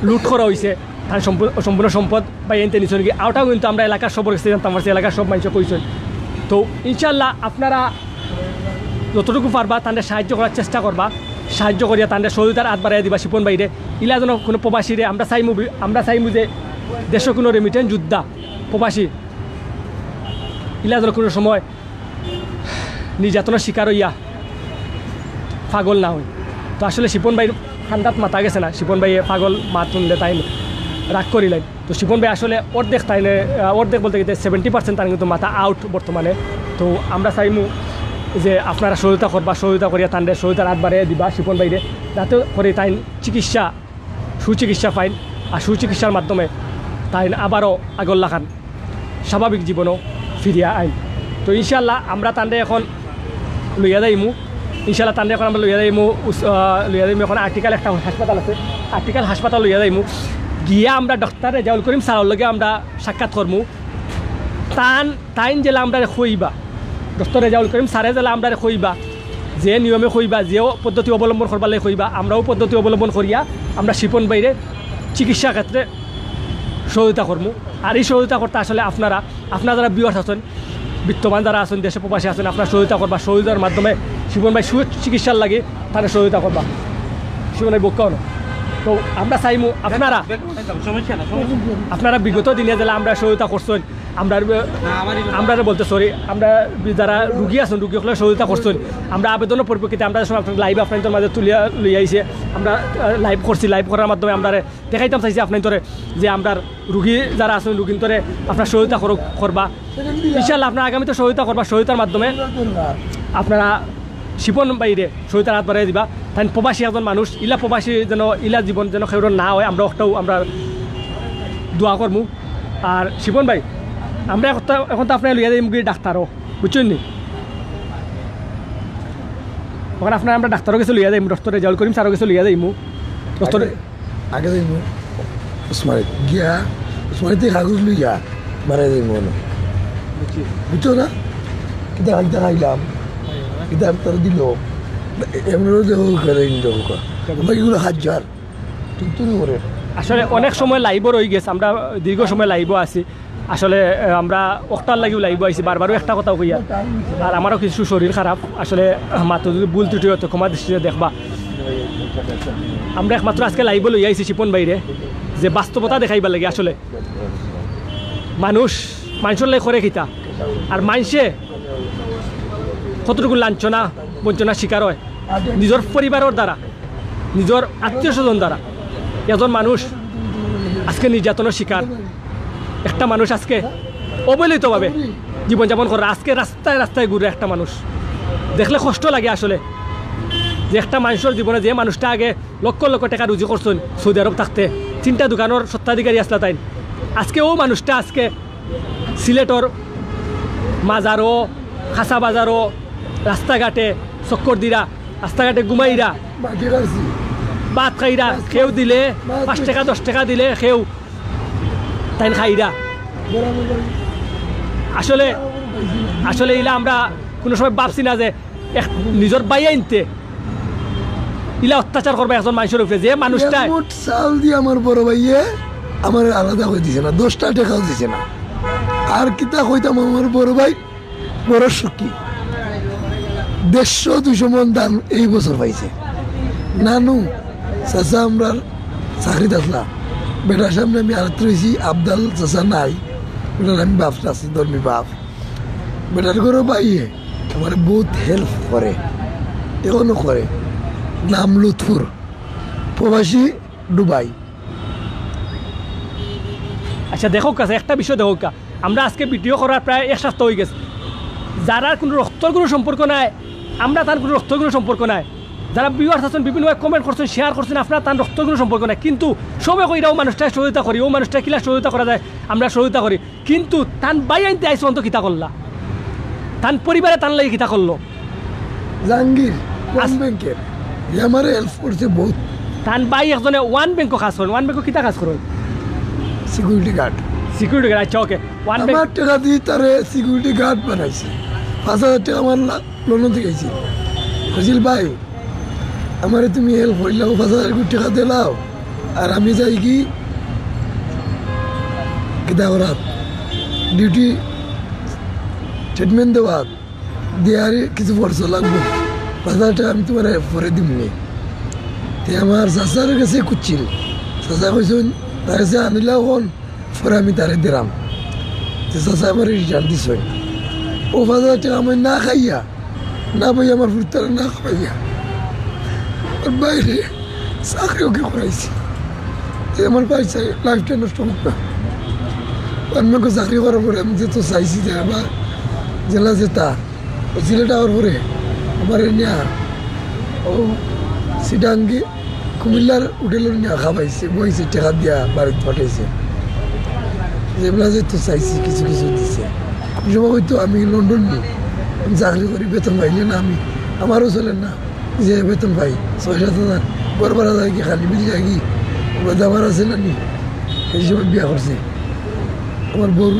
লুট করা অইছে, তান সম্পূ-, সম্পূর্ণ সম্পদ ভাইয়াইন্তে নিছইন গি, অটাও কিন্তু আমরা এলাকার সবর গেছ থাকি জানতাম পারছি, এলাকার সব মানষে কইছইন। তো ইনশাআল্লাহ আপনারা যতটুকু পারবা তানরে সাহায্য করার চেষ্টা করবা, সাহায্য করিয়া তানরে সহযোগিতার আত বাড়াইয়া দিবা শিপন ভাইরে। ইলা যেন কুনু প্রবাসীরে আমরা চাইমু বি-, আমরা চাইমু যে দেশো কুনু রেমিটেন্স যোদ্ধা, প্রবাসী, ইলা যেন কুনু সময় নির্যাতনর শিকার অইয়া পাগল না অইন। তো আসলে শিপন ভাইর কান্দাত মাতা গেছে না, শিপন ভাইয়ে পাগল মাত হুনলে তাইন রাগ করিলাইন। তো শিপন ভাই আসলে অর্ধেক তাইনে, আহ, অর্ধেক বলতে গেলে সেভেন্টি পার্সেন্ট তান কিন্তু মাথা আউট বর্তমানে। তো আমরা চাইমু যে আপনারা সহযোগিতা করবা, সহযোগিতা করিয়া তানরে সহযোগিতার আত বাড়াইয়া দিবা শিপন ভাইরে, যাতে করি তাইন চিকিৎসা, সুচিকিৎসা পাইন, আর সুচিকিৎসার মাধ্যমে তাইন আবারও আগর লাখান স্বাভাবিক জীবনও ফিরিয়া আইন। তো ইনশাআল্লাহ আমরা তানরে এখন লইয়া যাইমু, ইনশাআল্লাহ তানরে এখন আমরা লইয়া যাইমু, উস-, আহ, লইয়া যাইমু এখন আর্টিকেল একটা হাসপাতাল আছে, আর্টিকেল হাসপাতাল লইয়া যাইমু। গিয়া আমরা ডক্টর রেজাউল করিম স্যারর লগে আমরা সাক্ষাৎ করমু। তান, তাইন যেলা আমরারে কইবা, ডক্টর রেজাউল করিম স্যারে যেলা আমরারে কইবা, যে নিয়মে কইবা, যে পদ্ধতি অবলম্বন করবার লাগি কইবা, আমরা অউ পদ্ধতি অবলম্বন করিয়া আমরা শিপন ভাইরে চিকিৎসা ক্ষেত্রে সহযোগিতা করমু। আর এই সহযোগিতা করতে আসলে আপনারা, আপনারা যারা ভিউয়ার্স আছইন, বিত্তবান যারা আছইন, দেশে প্রবাসী আছইন, আপনারা সহযোগিতা করবা, সহযোগিতার মাধ্যমে শিপন ভাই সুচিকিৎসার লাগি তানরে সহযোগিতা করবা। শিপন ভাই বক্কা অনো। তো আমরা চাইমু আপনারা, সমস্যা না, সমস্যা না। আপনারা বিগত দিনে যেলা আমরারে সহযোগিতা করছইন, আমরা, না, আমারই আমরারে বলতে সরি, আমরা যারা রুগী আছইন, রুগী অকলরে সহযোগিতা করছইন, আমরা আবেদনর পরিপ্রেক্ষিতে আমরা সব আপনার লাইভ আপনাইন্তর মাঝে তুলিয়া লইয়া আইছি। আমরা, আহ, লাইভ করছি, লাইভ করার মাধ্যমে আমরারে দেখাইতাম চাইছি আপনাইন্তরে যে আমরার রুগী যারা আছইন, রুগীন্তরে আপনারা সহযোগিতা করো-, করবা। ইনশাআল্লাহ আপনারা আগামীতে সহযোগিতা করবা, সহযোগিতার মাধ্যমে আপনারা শিপন ভাইরে সহযোগিতার আত বাড়াইয়া দিবা। তাইন প্রবাসী একজন মানুষ, ইলা প্রবাসী যেন, ইলা জীবন যেন কেউর না অয়, আমরা অকটাউ আমরা দোয়া করমু। আর শিপন ভাই, আমরা এখন তো, এখন তো আপনারে লইয়া যাইমু গি ডাক্তারো, বুঝছইন নি? অখন আপনারে আমরা ডাক্তারর গেছে লইয়া যাইমু, ডক্টর রেজাউল করিম স্যারর গেছে লইয়া যাইমু। ডক্টর আগে, আগে যাইমু উসমানী গিয়া, উসমানীতে কাগজ লইয়া বাড়াই যাইমু অনো। বুঝছো না? কিতা খাইতা খাইলাম, কিতা তারা দিল, এমন দেখো, দেখো, আমরা এগুলো হাজার তুই তুই করে। আসলে অনেক সময় লাইভও রই গেছে, আমরা দীর্ঘ সময় লাইভও আছি। আসলে, আহ, আমরা অকটার লাগিও লাইভও আইছি, বারবারও একটা কথা কইয়া। আর আমারও কিছু শরীর খারাপ, আসলে, আহ, মাত্র যদি ভুল ত্রুটি হয় তো ক্ষমা দৃষ্টিতে দেখবা। আমরা একমাত্র আজকে লাইভও লইয়া আইছি শিপন ভাইরে, যে বাস্তবতা দেখাইবার লাগি। আসলে মানুষ, মানষর লাগি করে কিতা, আর মানষে কতটুকু লাঞ্ছনা, বঞ্চনার শিকার হয় নিজর পরিবারর দ্বারা, নিজর আত্মীয় স্বজন দ্বারা। একজন মানুষ আজকে নির্যাতনর শিকার, একটা মানুষ আজকে অবহেলিতভাবে জীবনযাপন করে, আজকে রাস্তায় রাস্তায় ঘুরে একটা মানুষ। দেখলে কষ্ট লাগে আসলে, যে একটা মানুষর জীবনে, যে মানুষটা আগে লক্ষ লক্ষ টাকা রুজি করছইন সৌদি আরব থাকতে, তিনটা দোকানর স্বত্বাধিকারী আছলা তাইন, আজকে অউ মানুষটা আজকে সিলেটর মাজারো, খাসা বাজারো, রাস্তাঘাটে চক্কর দিরা, রাস্তাঘাটে ঘুমাইরা, মাটি খাইছি। ভাত খাইরা, মাছ কেউ দিলে মাছ পাঁচ টাকা, দশ টাকা দিলে কেউ তাইন খাইরা। বরাবর খাইছি। আসলে, বরাবর খাইছি। আসলে ইলা আমরা কুনু সময় ভাবছি না যে এক নিজর ভাইয়াইন্তে ইলা অত্যাচার করবা একজন মানষর উপরে, যে মানুষটা এক মুঠ চাউল দি আমার বড় ভাইয়ে আমারে আলাদা করি দিছে না, দশটা টাকাও দিছে না। আর কিতা কইতাম, আমার বড় ভাই বড় সুখী, দেড়শো দুইশো মন ধান এই বছর পাইছে। নানু, চাচা আমরার চাকরিত আছলা, বেটার সামনে আমি আড়াত রইছি, আবদাল চাচা নাই, বেটার আমি বাপ আছি, ধর্মী বাপ। বেটার ঘরো ভাইয়ে আমারে বউত হেল্প করে, এখনো করে। নাম লুৎফুর, প্রবাসী দুবাই। আচ্ছা, দেখউক্কা, একটা বিষয় দেখউক্কা, আমরা আজকে ভিডিও করার প্রায় এক সপ্তাহ অই গেছে। যারার কুনু রক্তর কুনু সম্পর্ক নাই, আমরা তার কুনু রক্তর কুনু সম্পর্ক নাই। যারা ভিউয়ার্স আছইন, বিভিন্নভাবে কমেন্ট করছইন, শেয়ার করছইন, আপনারা তার রক্তর কুনু সম্পর্ক নাই, কিন্তু সবে কইরা অউ মানুষটারে সহযোগিতা করি, অউ মানুষটারে কিলা সহযোগিতা করা যায় আমরা সহযোগিতা করি। কিন্তু তান ভাইয়াইন্তে আইজ পর্যন্ত কিতা করলা? তান পরিবারে তান লাগি কিতা করলো? জাহাঙ্গীর, কোন আস- ব্যাংকের? এ আমারে হেল্প করছে বহুত। তান ভাই একজনে ওয়ান ব্যাংকো কাজ করইন। ওয়ান ব্যাংকো কিতা কাজ করইন? Security guard. সিকিউরিটি গার্ড, আচ্ছা, ওকে। One bank. আমার টেকা দি তারে সিকিউরিটি গার্ড বানাইছি। পাঁচ হাজার টেকা আমার লা-, লন্ডন থাকি আইছিল। কইছিল, "ভাই, আমারে তুমি হেল্প করিলাও, পাঁচ হাজার করি টেকা দিলাও, আর আমি যাইগি কিতা করাত, ডিউটি ট্রিটমেন্ট দেওয়াত, দিয়ারে কিছু খরচ লাগবো, পাঁচ হাজার টেকা আমি তুমারে পরে দিমুনে।" তে আমার চাচার গেছে খুজছিল, চাচা কইছইন, "তার গেছে আনিলাও অখন, পরে আমি তারে দিরাম।" তে চাচা আমারে রিটার্ন দিছইন। অউ পাঁচ হাজার টেকা আমি না খাইয়া, না ভাই আমার ফুরতারে না খাওয়াইয়া, আর বাইরে চাকরিও কি করাইছি। তে আমার ভাই চাই লাইফটা নষ্ট হোক না। আর আমাকে চাকরি করার পরে আমি যে তো চাইছি যে আবার জেলা যেতা, অউ সিলেট আওয়ার পরে আমারে নিয়া অউ সিটাঙ্গি কুমিল্লার হোটেলো নিয়া খাবাইছে, বইছে, টেকা দিয়া বাড়িত পাঠাইছে। যেবলা যে তো চাইছি, কিছু কিছু দিছে। কোন সময় কইতো, "আমি লন্ডন নি, আমি চাকরি করি, বেতন পাইলে না আমি, আমারও চলে না, যে বেতন পাই ছয় সাত হাজার, ঘর ভাড়া যায় কি, খালি বিল যায় কি, দাবার আছে না নি, এই সময় বিয়া করছে।" আমার বউ,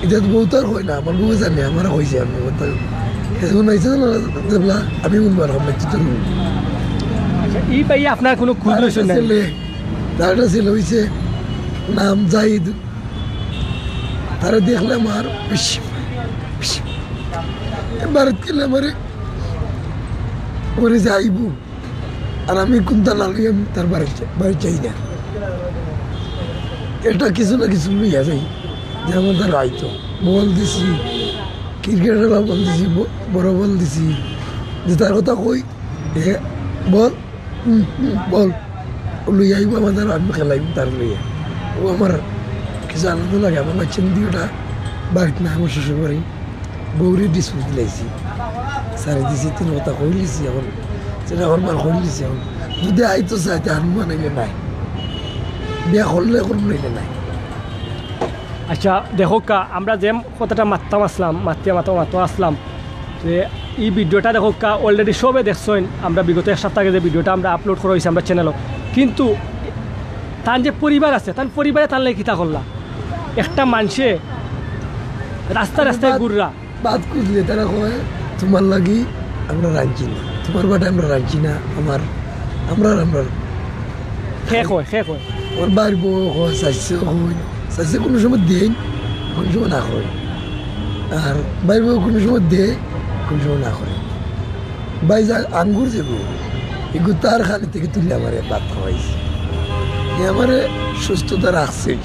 ইটা তো বউ তো আর কয় না, আমার বউ জানে, আমারে কইছে, আমি কথা। এখন আইছে না, যেবলা আমি উনবার হবে, তুই তো নুন। আচ্ছা, ই ভাই আপনার কোনো খোঁজ আর লইছেন একটা না? ছেলে, তার একটা ছেলে হইছে, নাম জাহিদ। তারে দেখলে আমার বেশি, বেশি। ভারত গেলে আমারে, আমারে যাইবো। আর আমি কুন্তা না লই আমি তার বাড়ি যা-, বাড়ি যাই না। এটা কিছু না কিছু লইয়া যাই, যেমন তার আইতো বল দিছি, ক্রিকেট খেলা বল দিছি, ব-, বড় বল দিছি, যে তার কথা কই, এ, বল, হুম, হুম, বল, ও লইয়া আইবো আমাদের, আমি খেলাইবো তার লইয়া। ও আমার কিছু আনন্দ লাগে, আমার বাচ্চা নিদি ওটা বাড়িতে না, আমার শ্বশুর বাড়ি। বউরে ডিসমিস দিলাইছি, সারি দিছি, তিন কথা কইলিছি। এখন সেটা এখন বার কইলিছি। এখন যদি আইতো চাইতে আর মনে নাইলে নাই, বিয়া করলে এখন নাইলে নাই। আচ্ছা, দেখউক্কা, আমরা যে কথাটা মাততাম আসলাম, মাতিয়া মাতা মাতো আসলাম, যে ই ভিডিওটা দেখউক্কা, already সবে দেখছইন। আমরা বিগত এক সপ্তাহ আগে যে ভিডিওটা আমরা আপলোড করা হইছে আমরা চ্যানেলো, কিন্তু তান যে পরিবার আছে, তান পরিবারে তান লাগি কিতা করলা? একটা মানষে রাস্তা রাস্তায় ঘুররা। বাদ খুঁজলে তারা কয়, "তোমার লাগি আমরা রাঁধছি না, তোমার বাটে আমরা রাঁধছি না, আমার, আমরা, আমরা।" খে কয়, খে কয়। ওর বাড়ির বউ কয়, চাইছে কয়, চাইছে কোনো সময় দেয়, কোনো সময় না কয়। আর বাড়ির বউ কোনো সময় দেয়, কোনো সময় না কয়। ভাই যা আঙ্গুর যেগু, এগু তার খালি থেকে তুলে আমারে ভাত খাওয়াইছে। এ আমারে সুস্থতা রাখছে।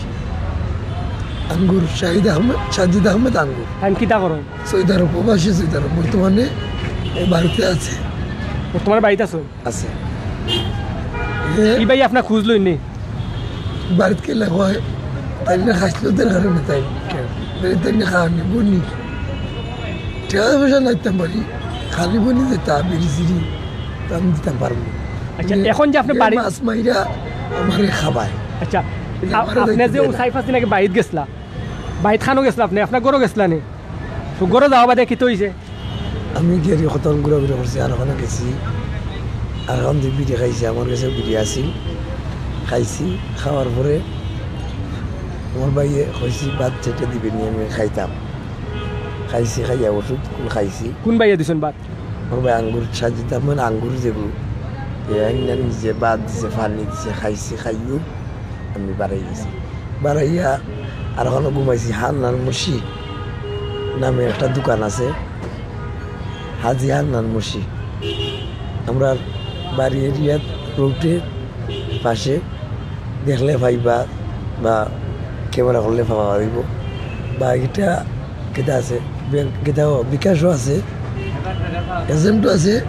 আঙ্গুর, শাহিদ আহমেদ, সাজিদ আহমেদ আঙ্গুর। আমি কিতা করো? সৌদি আরব, প্রবাসী সৌদি আরব। বর্তমানে এ বাড়িতে আছে। বর্তমানে বাড়িতে আছো? আছে। এ ই ভাই আপনার খোঁজ লইনি? বাড়িত গেলে কয়, "তাই না খাসলতের কারণে তাই, তাই না খাওয়ানি, বনি।" টেকা পয়সা নাইতাম পারি, খালি বনি যে তা বিড়ি সিড়ি, তা আমি দিতাম পারবো না। আচ্ছা, মানে, এখন যে আপনি এ বাড়ি মাছ মাইরা আমারে খাবায়। আচ্ছা, এটা আ-, আমারে আপনি যে দেখতে দেয় না। সাইফ আছি নাকি বাড়িত গেছলা, বাড়িত খানো গেছলা আপনি, আপনার ঘরও গেছলা নি? তো ঘরো যাওয়া বাদে কিতা হইছে? আমি গিয়ে কত ঘুরাঘুরি করছি, আর ওখানে গেছি, আর ওখান থেকে বিড়ি খাইছি, আমার কাছে বিড়ি আছিল, খাইছি, খাওয়ার পরে আমার ভাইয়ে কইছি, "ভাত যেটা দিবে নি আমি খাইতাম।" খাইছি, খাইয়া ওষুধ কোন খাইছি। কোন ভাইয়ে দিছেন ভাত? আমার ভাই আঙ্গুর সাজিতাম, মানে আঙ্গুর যেগু, এ আইনা নিজে ভাত দিছে, পানি দিছে, খাইছি, খাইও আমি বাড়াই গেছি। বাড়াইয়া আর ওখানে ঘুমাইছি। হান্নান মুশি নামে একটা দোকান আছে, হাজি হান্নান মুশি। আমরা বাড়ি এরিয়াত রোডের পাশে, দেখলে পাইবা বা ক্যামেরা করলে পাওয়া যাইব। বা এটা কেটা আছে, ব্যাংক কেটাও, বিকাশও আছে, এজেন্টও আছে,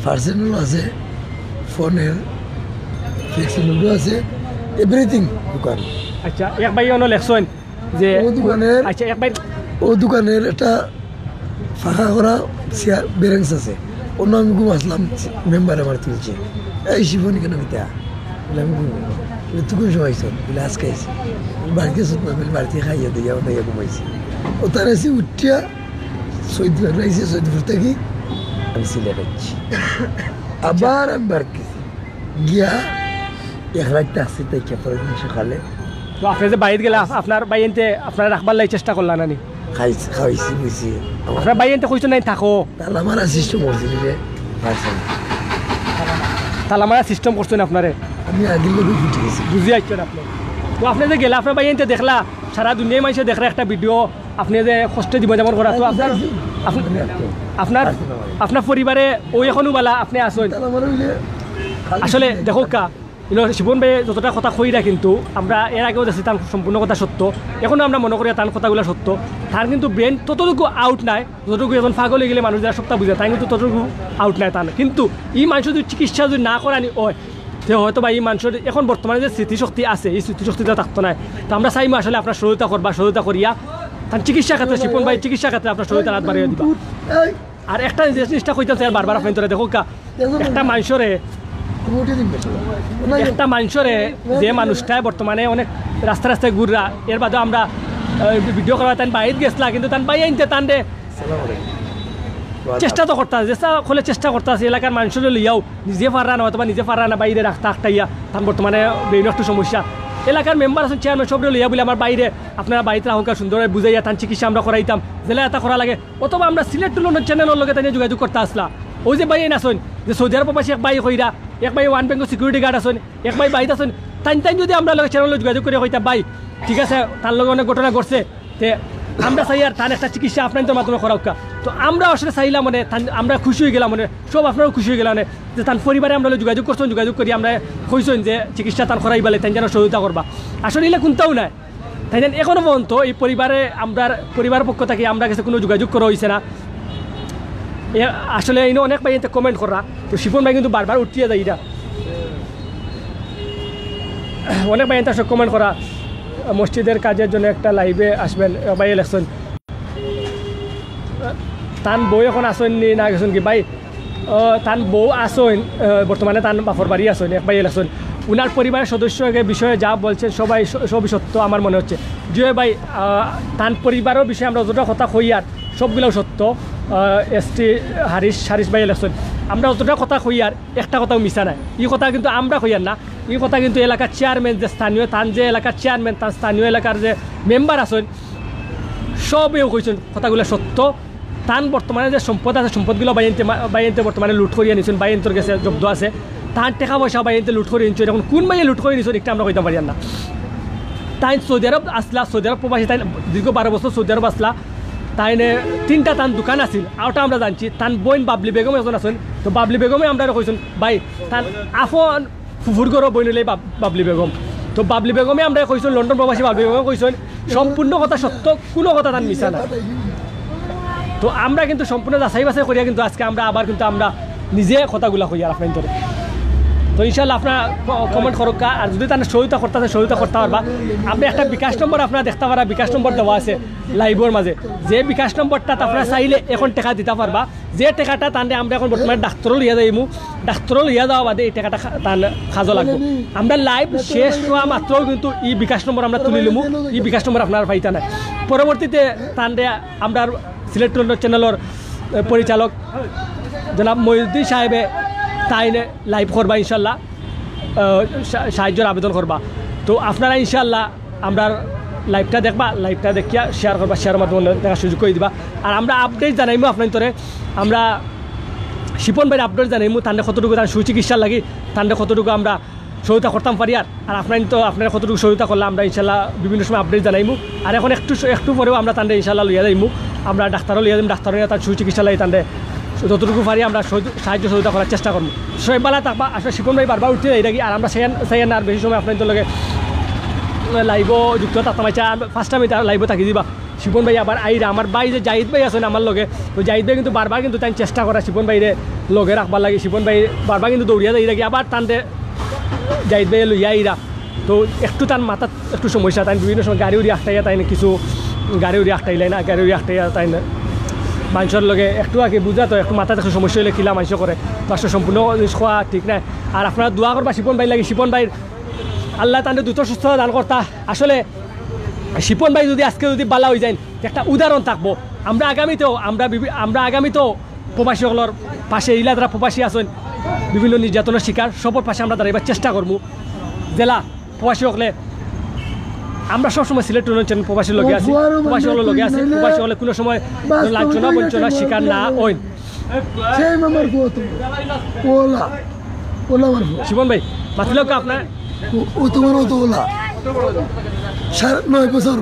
পার্সোনালও আছে, ফোনের ফ্লেক্সিবলও আছে, এভরিথিং দোকান। আচ্ছা, এক ভাই অনো লেখছইন যে ও দোকানের আচ্ছা, এক ভাই ও দোকানের একটা ফাঁকা করা চেয়ার বেরেন্স আছে, অনো আমি ঘুম আসলাম, মেম্বার আমার তুলছে, "এই শিবনী কেন কিতা?" বলে, "আমি ঘুম।" বলে, "তুই কোন সময় আইছ?" বলে, "আজকে আইছি।" বলে, "বাড়িতে আছো না?" বলে, "বাড়িতে খাইয়া দিয়া ওটা ঘুমাইছি।" ও তার আছে উঠিয়া সৈয়দপুর আইছে, সৈয়দপুর থেকে আমি সিলেট আইছি। আবার আমি বার গেছি, গিয়া এক রাইত থাকছি, তাই কে পরের দিন সকালে তো আপনি যে বাইরে গেলে আপ-, আপনার ভাইয়াইন্তে আপনার রাখবার লাগি চেষ্টা করলা না নি? খাইছি, খাওয়াইছি, বুঝছি। আপনার ভাইয়াইন্তে কইছো নাই থাকো? তালা মারা সিস্টেম করছে রে, পারছে না। তালা মারা সিস্টেম করছেন আপনারে? আমি আগের লোকে ছুটি গেছি। বুঝি আইছেন আপনি? তো আপনি যে গেলে আপনার ভাইয়াইন্তে দেখলা, সারা দুনিয়ার মানুষে দেখরা একটা ভিডিও, আপনি যে কষ্টে জীবন যাপন করা, তো আপনার, আপনি, আপনার, আপনার পরিবারে ওই এখনো বালা আপনি আছেন? তালা মারা হইলে খালি আসলে দেখো কা, ইনো শিপন ভাই যতটা কথা কইরা কিন্তু আমরা এর আগেও দেখছি তার সম্পূর্ণ কথা সত্য, এখনো আমরা মনে করি তার কথাগুলো সত্য। তার কিন্তু ব্রেন ততটুকু আউট নাই, যতটুকু এখন পাগল হয়ে গেলে মানুষ যারা সবটা বুঝে, তাই কিন্তু ততটুকু আউট নাই তার। কিন্তু এই মানুষ যদি চিকিৎসা যদি না করানি হয়, তে হয়তো বা এই মানুষের এখন বর্তমানে যে স্মৃতিশক্তি আছে, এই স্মৃতিশক্তিটা থাকতো নাই। তো আমরা চাইমু আসলে আপনার সহযোগিতা করবা, সহযোগিতা করিয়া তার চিকিৎসা ক্ষেত্রে, শিপন ভাই চিকিৎসা ক্ষেত্রে আপনার সহযোগিতা হাত বাড়িয়ে দিবা। আর একটা যে জিনিসটা কইতাম চাই বারবার আপনার ধরে দেখো কা, একটা মানুষরে, একটা মানুষরে যে মানুষটায় বর্তমানে অনেক রাস্তা রাস্তায় ঘুররা, এর বাদে আমরা, আহ, ভিডিও করা তান বাইরে গেছলা, কিন্তু তান ভাইয়াইন্তে তানরে চেষ্টা তো করতা, চেষ্টা করলে চেষ্টা করতা আছে এলাকার মানুষরে লইয়াও, নিজে পাররা না, অথবা নিজে পাররা না, বাইরে রাখতা আটকাইয়া, তান বর্তমানে ব্রেইন একটু সমস্যা। এলাকার মেম্বার আছেন, চেয়ারম্যান, সবরে লইয়া বলে আমার বাইরে, আপনারা বাড়িতে রাখুক আর সুন্দর বুঝাইয়া তান চিকিৎসা আমরা করাইতাম, যেলা এটা করা লাগে। অথবা আমরা সিলেট টুলনের চ্যানেলের লগে তাইন যোগাযোগ করতা আসলা। ওই যে ভাইয়াইন আছইন, যে সৌদি আরব প্রবাসী এক ভাই কইরা, এক ভাই ওয়ান ব্যাংক সিকিউরিটি গার্ড আছইন, এক ভাই বাইত আছইন, তাইন তাইন যদি আমরা লগে চ্যানেলে যোগাযোগ করে কইতা, "ভাই, ঠিক আছে, তার লগে অনেক ঘটনা ঘটছে, তে আমরা চাই আর তার একটা চিকিৎসা আপনার মাধ্যমে করাউক্কা।" তো আমরা আসলে চাইলাম মানে, তান-, আমরা খুশি হয়ে গেলাম মানে, সব আপনারাও খুশি হয়ে গেলাম মানে, যে তার পরিবারে আমরা লগে যোগাযোগ করছেন, যোগাযোগ করি আমরা কইছেন যে চিকিৎসা তার করাইবালে, তাইন যেন সহযোগিতা করবা। আসলে এলা কোনটাও নাই। তাই যেন এখনো পর্যন্ত এই পরিবারে, আমরার পরিবার পক্ষ থাকি আমরার গেছে কোনো যোগাযোগ করা হইছে না। এ, আসলে ইনো অনেক ভাইয়াইন্তে কমেন্ট কররা, তো শিপন ভাই কিন্তু বারবার উঠিয়া যাইরা। অনেক ভাইয়াইন্তে আসলে কমেন্ট কররা, মসজিদের কাজের জন্য একটা লাইভে আসবেন, এ, ভাইয়াইন লেখছইন। তান বউ এখন আছইন নি না গেছইন কি ভাই? আহ, তান বউ আছইন, আহ, বর্তমানে তান বাপর বাড়ি আছইন, এক ভাইয়াইন লেখছইন। উনার পরিবারের সদস্যকে বিষয়ে যা বলছেন সবাই স-, সবই সত্য আমার মনে হচ্ছে। জি ভাই, আহ, তান পরিবারের বিষয়ে আমরা যতটা কথা কইয়ার সবগুলাও সত্য। আহ, এসটি হারিস, হারিস ভাইয়াইন লেখছইন, আমরা যতটা কথা কইয়ার একটা কথাও মিছা নাই। এই কথা কিন্তু আমরা কইয়ার না, এই কথা কিন্তু এলাকার চেয়ারম্যান যে স্থানীয়, তান যে এলাকার চেয়ারম্যান, তার স্থানীয় এলাকার যে মেম্বার আছইন, সবেও কইছেন কথাগুলো সত্য। তান বর্তমানে যে সম্পদ আছে, সম্পদগুলো ভাইয়াইন্তে মা-, ভাইয়াইন্তে বর্তমানে লুট করিয়া নিছইন, ভাইয়াইন্তর গেছে জব্দ আছে। তান টেকা পয়সা ভাইয়াইন্তে লুট করিয়া নিছইন। এখন কোন ভাইয়ে লুট করিয়া নিছইন, এটা আমরা কইতাম পারিয়ার না। তাইন সৌদি আরব আসলা, সৌদি আরব প্রবাসী, তাইন দীর্ঘ বারো বছর সৌদি আরব আসলা। তাইনে তিনটা তান দোকান আছিল, আর ওটা আমরা জানছি। তান বইন বাবলি বেগম একজন আছইন, তো বাবলি বেগমে আমরা কইছইন, ভাই, তান আফন ফুফুর ঘরো বইন অইলে বাব-, বাবলি বেগম। তো বাবলি বেগমে আমরা কইছইন, লন্ডন প্রবাসী বাবলি বেগমে কইছইন, সম্পূর্ণ কথা সত্য, কোনো কথা তান মিছা না। তো আমরা কিন্তু সম্পূর্ণ যাচাই বাছাই করিয়া কিন্তু আজকে আমরা আবার কিন্তু আমরা নিজে কথাগুলা কইয়ার আপনাইন্তরে। তো ইনশাআল্লাহ আপনারা ক-, কমেন্ট করউক্কা, আর যদি তারা সহযোগিতা করতা চাইন, সহযোগিতা করতা পারবা। আপনি একটা বিকাশ নম্বর আপনারা দেখতা পারবা, বিকাশ নম্বর দেওয়া আছে লাইভর মাঝে, যে বিকাশ নম্বরটাত আপনারা চাইলে এখন টেকা দিতা পারবা। যে টেকাটা তানরে আমরা এখন বর্তমানে ডাক্তারও লইয়া যাইমু, ডাক্তারও লইয়া যাওয়া বাদে এই টেকাটা খা-, তান কাজো লাগবো। আমরা লাইভ শেষ হওয়া মাত্রও কিন্তু এই বিকাশ নম্বর আমরা তুলি লিমু, এই বিকাশ নম্বর আপনারা পাইতা না। পরবর্তীতে তানরে আমরা সিলেট টুলনের চ্যানেলর, এ, পরিচালক জনাব মহিউদ্দিন সাহেবে তাইনে লাইভ করবা ইনশাল্লাহ, আহ, সা-, সাহায্যর আবেদন করবা। তো আপনারা ইনশাল্লাহ আমরার লাইভটা দেখবা, লাইভটা দেখিয়া শেয়ার করবা, শেয়ারর মাধ্যমে অন্যরে দেখার সুযোগ করি দিবা। আর আমরা আপডেট জানাইমু আপনাইন্তরে, আমরা শিপন ভাইর আপডেট জানাইমু, তানরে কতটুকু তান সুচিকিৎসার লাগি, তানরে কতটুকু আমরা সহযোগিতা করতাম পারি। আর, আর আপনারা তো, আপনারা কতটুকু সহযোগিতা করলে আমরা ইনশাল্লাহ বিভিন্ন সময় আপডেট জানাইমু। আর এখন একটু স-, একটু পরেও আমরা তানরে ইনশাল্লাহ লইয়া যাইমু, আমরা ডাক্তারও লইয়া যাইমু, ডাক্তারও নিয়া তার সুচিকিৎসা লাগি তানরে যতটুকু পারি আমরা সহযোগ-, সাহায্য সহযোগিতা করার চেষ্টা করমু। সবাই ভালা থাকবা। আসলে শিপন ভাই বারবার উঠতে যাই আর আমরা চাইয়ার, চাইয়ার না আর বেশি সময় আপনাইন্তর লগে, আহ, লাইভও যুক্ত থাকতাম। আচ্ছা, ফার্স্ট টাইম এটা লাইভও থাকি দিবা। শিপন ভাই আবার আইরা, আমার ভাই যে জাহিদ ভাই আছইন আমার লগে, তো জাহিদ ভাই কিন্তু বারবার কিন্তু তাইন চেষ্টা করা শিপন ভাইরে লগে রাখবার লাগি। শিপন ভাই বারবার কিন্তু দৌড়িয়া যাইরা গি, আবার তানরে জাহিদ ভাই লইয়া আইরা। তো একটু তান মাথাত একটু সমস্যা, তাইন বিভিন্ন সময় গাড়ি উড়ি আটকাইয়া, তাইন কিছু গাড়ি উড়ি আটকাইলে না, গাড়ি উড়ি আটকাইয়া তাইন মানষর লগে একটু আগে বুঝা তো, একটু মাথাত একটু সমস্যা অইলে কিলা মানষে করে, তো আসলে সম্পূর্ণ জিনিস কওয়া ঠিক নায়। আর আপনারা দোয়া করবা শিপন ভাইর লাগি, শিপন ভাইর আল্লায় তানরে দ্রুত সুস্থতা দান করতা। আসলে শিপন ভাই যদি আজকে যদি বালা অই যাইন, একটা উদাহরণ থাকবো। আমরা আগামীতেও, আমরা বিভি-, আমরা আগামীতেও প্রবাসী অকলর পাশে, ইলা যারা প্রবাসী আছইন, বিভিন্ন নির্যাতনের শিকার, সবার পাশে আমরা দাঁড়াইবার চেষ্টা করমু। যেলা প্রবাসী অকলে, আমরা সবসময় সিলেট উন্নয়ন চ্যানেল প্রবাসীর লগে আছি, প্রবাসী অকলর লগে আছি। প্রবাসী অকলে কোনো সময় লাঞ্ছনা বঞ্চনার শিকার না অইন। সেই আমার পুয়া তো। ওলা। ওলা আমার পুয়া। শিবন ভাই, মাতিলাউক্কা আপনার। ও, ও তোমার ও তো ওলা। সাড়ে নয় বছর।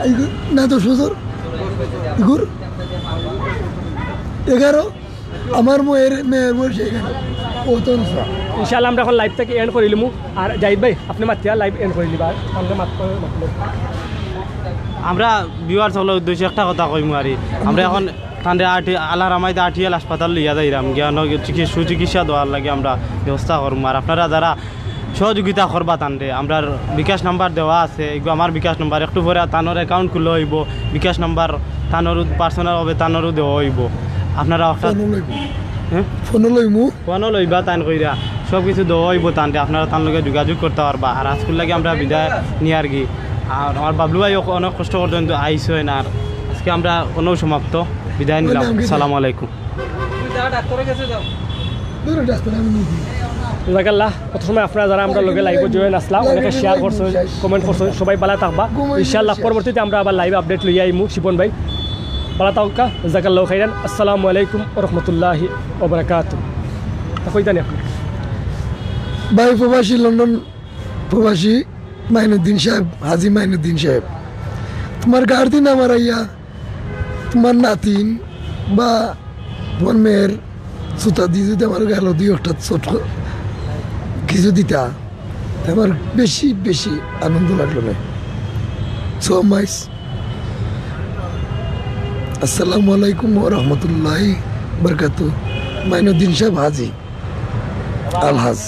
এই গো, না, দশ বছর। ইগুর এগারো। আমার মেয়ের, মেয়ের বয়স এগারো। ও তো না। ইনশাআল্লাহ আমরা এখন লাইভ থাকি এন্ড করিলিমু। আর জাহিদ ভাই, আপনি মাতিয়া লাইভ এন্ড করিলিবা। আমরা মাত-, মাতলে। আমরা ভিউয়ার্স অকলর উদ্দেশ্যে একটা কথা কইমু আরি। আমরা এখন তানরে আটি-, আল্লাহর আমাইতে আটিয়াল হাসপাতাল লইয়া যাইরাম। গিয়া অনো চিকিৎ-, সুচিকিৎসা দেওয়ার লাগি আমরা ব্যবস্থা করমু। আর আপনারা যারা সহযোগিতা করবা তানরে, আমরার বিকাশ নাম্বার দেওয়া আছে। এগু আমার বিকাশ নাম্বার, একটু পরে তানর অ্যাকাউন্ট খুলা অইবো। বিকাশ নাম্বার তানর পার্সোনাল ভাবে তানরও দেওয়া অইবো। আপনারা একটা ফোনও লইবো। হ্যাঁ? ফোনও লইমু। ফোনও লইবা তান কইরা, সব কিছু দেওয়া অইবো তানরে, আপনারা তান লগে যোগাযোগ করতা পারবা। আর আজকুর লাগি আমরা বিদায় নিয়ারগি। আর আমার বাবলু ভাই অনেক কষ্ট করছইন, কিন্তু আইছইন। আর আজকে আমরা অনো সমাপ্ত, বিদায় নিলাম। আসসালামু আলাইকুম। ধরো ডাক্তার, আমি নিজে। জাজাকাল্লাহ, কত সময় আপনারা যারা আমরার লগে লাইভো জয়েন আছলা, অনেকে শেয়ার করছইন, কমেন্ট করছইন, সবাই ভালা থাকবা। ইনশাআল্লাহ পরবর্তীতে আমরা আবার লাইভ আপডেট লইয়া আইমু। শিবন ভাই, ভালা থাকউক্কা, জাজাকাল্লাহু খাইরান। আসসালামু আলাইকুম ওয়া রাহমাতুল্লাহি ওয়া বারাকাতুহু। তা কইতানি আপনি? ভাই প্রবাসী, লন্ডন প্রবাসী মাইনুদ্দিন সাহেব, হাজী মাইনুদ্দিন সাহেব, তোমার গার্দিন আমার আইয়া তোমার নাতিন বা তোমার মেয়ের সুতা দি যদি আমার গালো দুই একটা ছোট কিছু দিতা, তে আমার বেশি বেশি আনন্দ লাগলো না। So much. আসসালামু আলাইকুম ওয়া রাহমাতুল্লাহি বারাকাতু। মাইনুদ্দিন সাহেব হাজী, আলহাজ।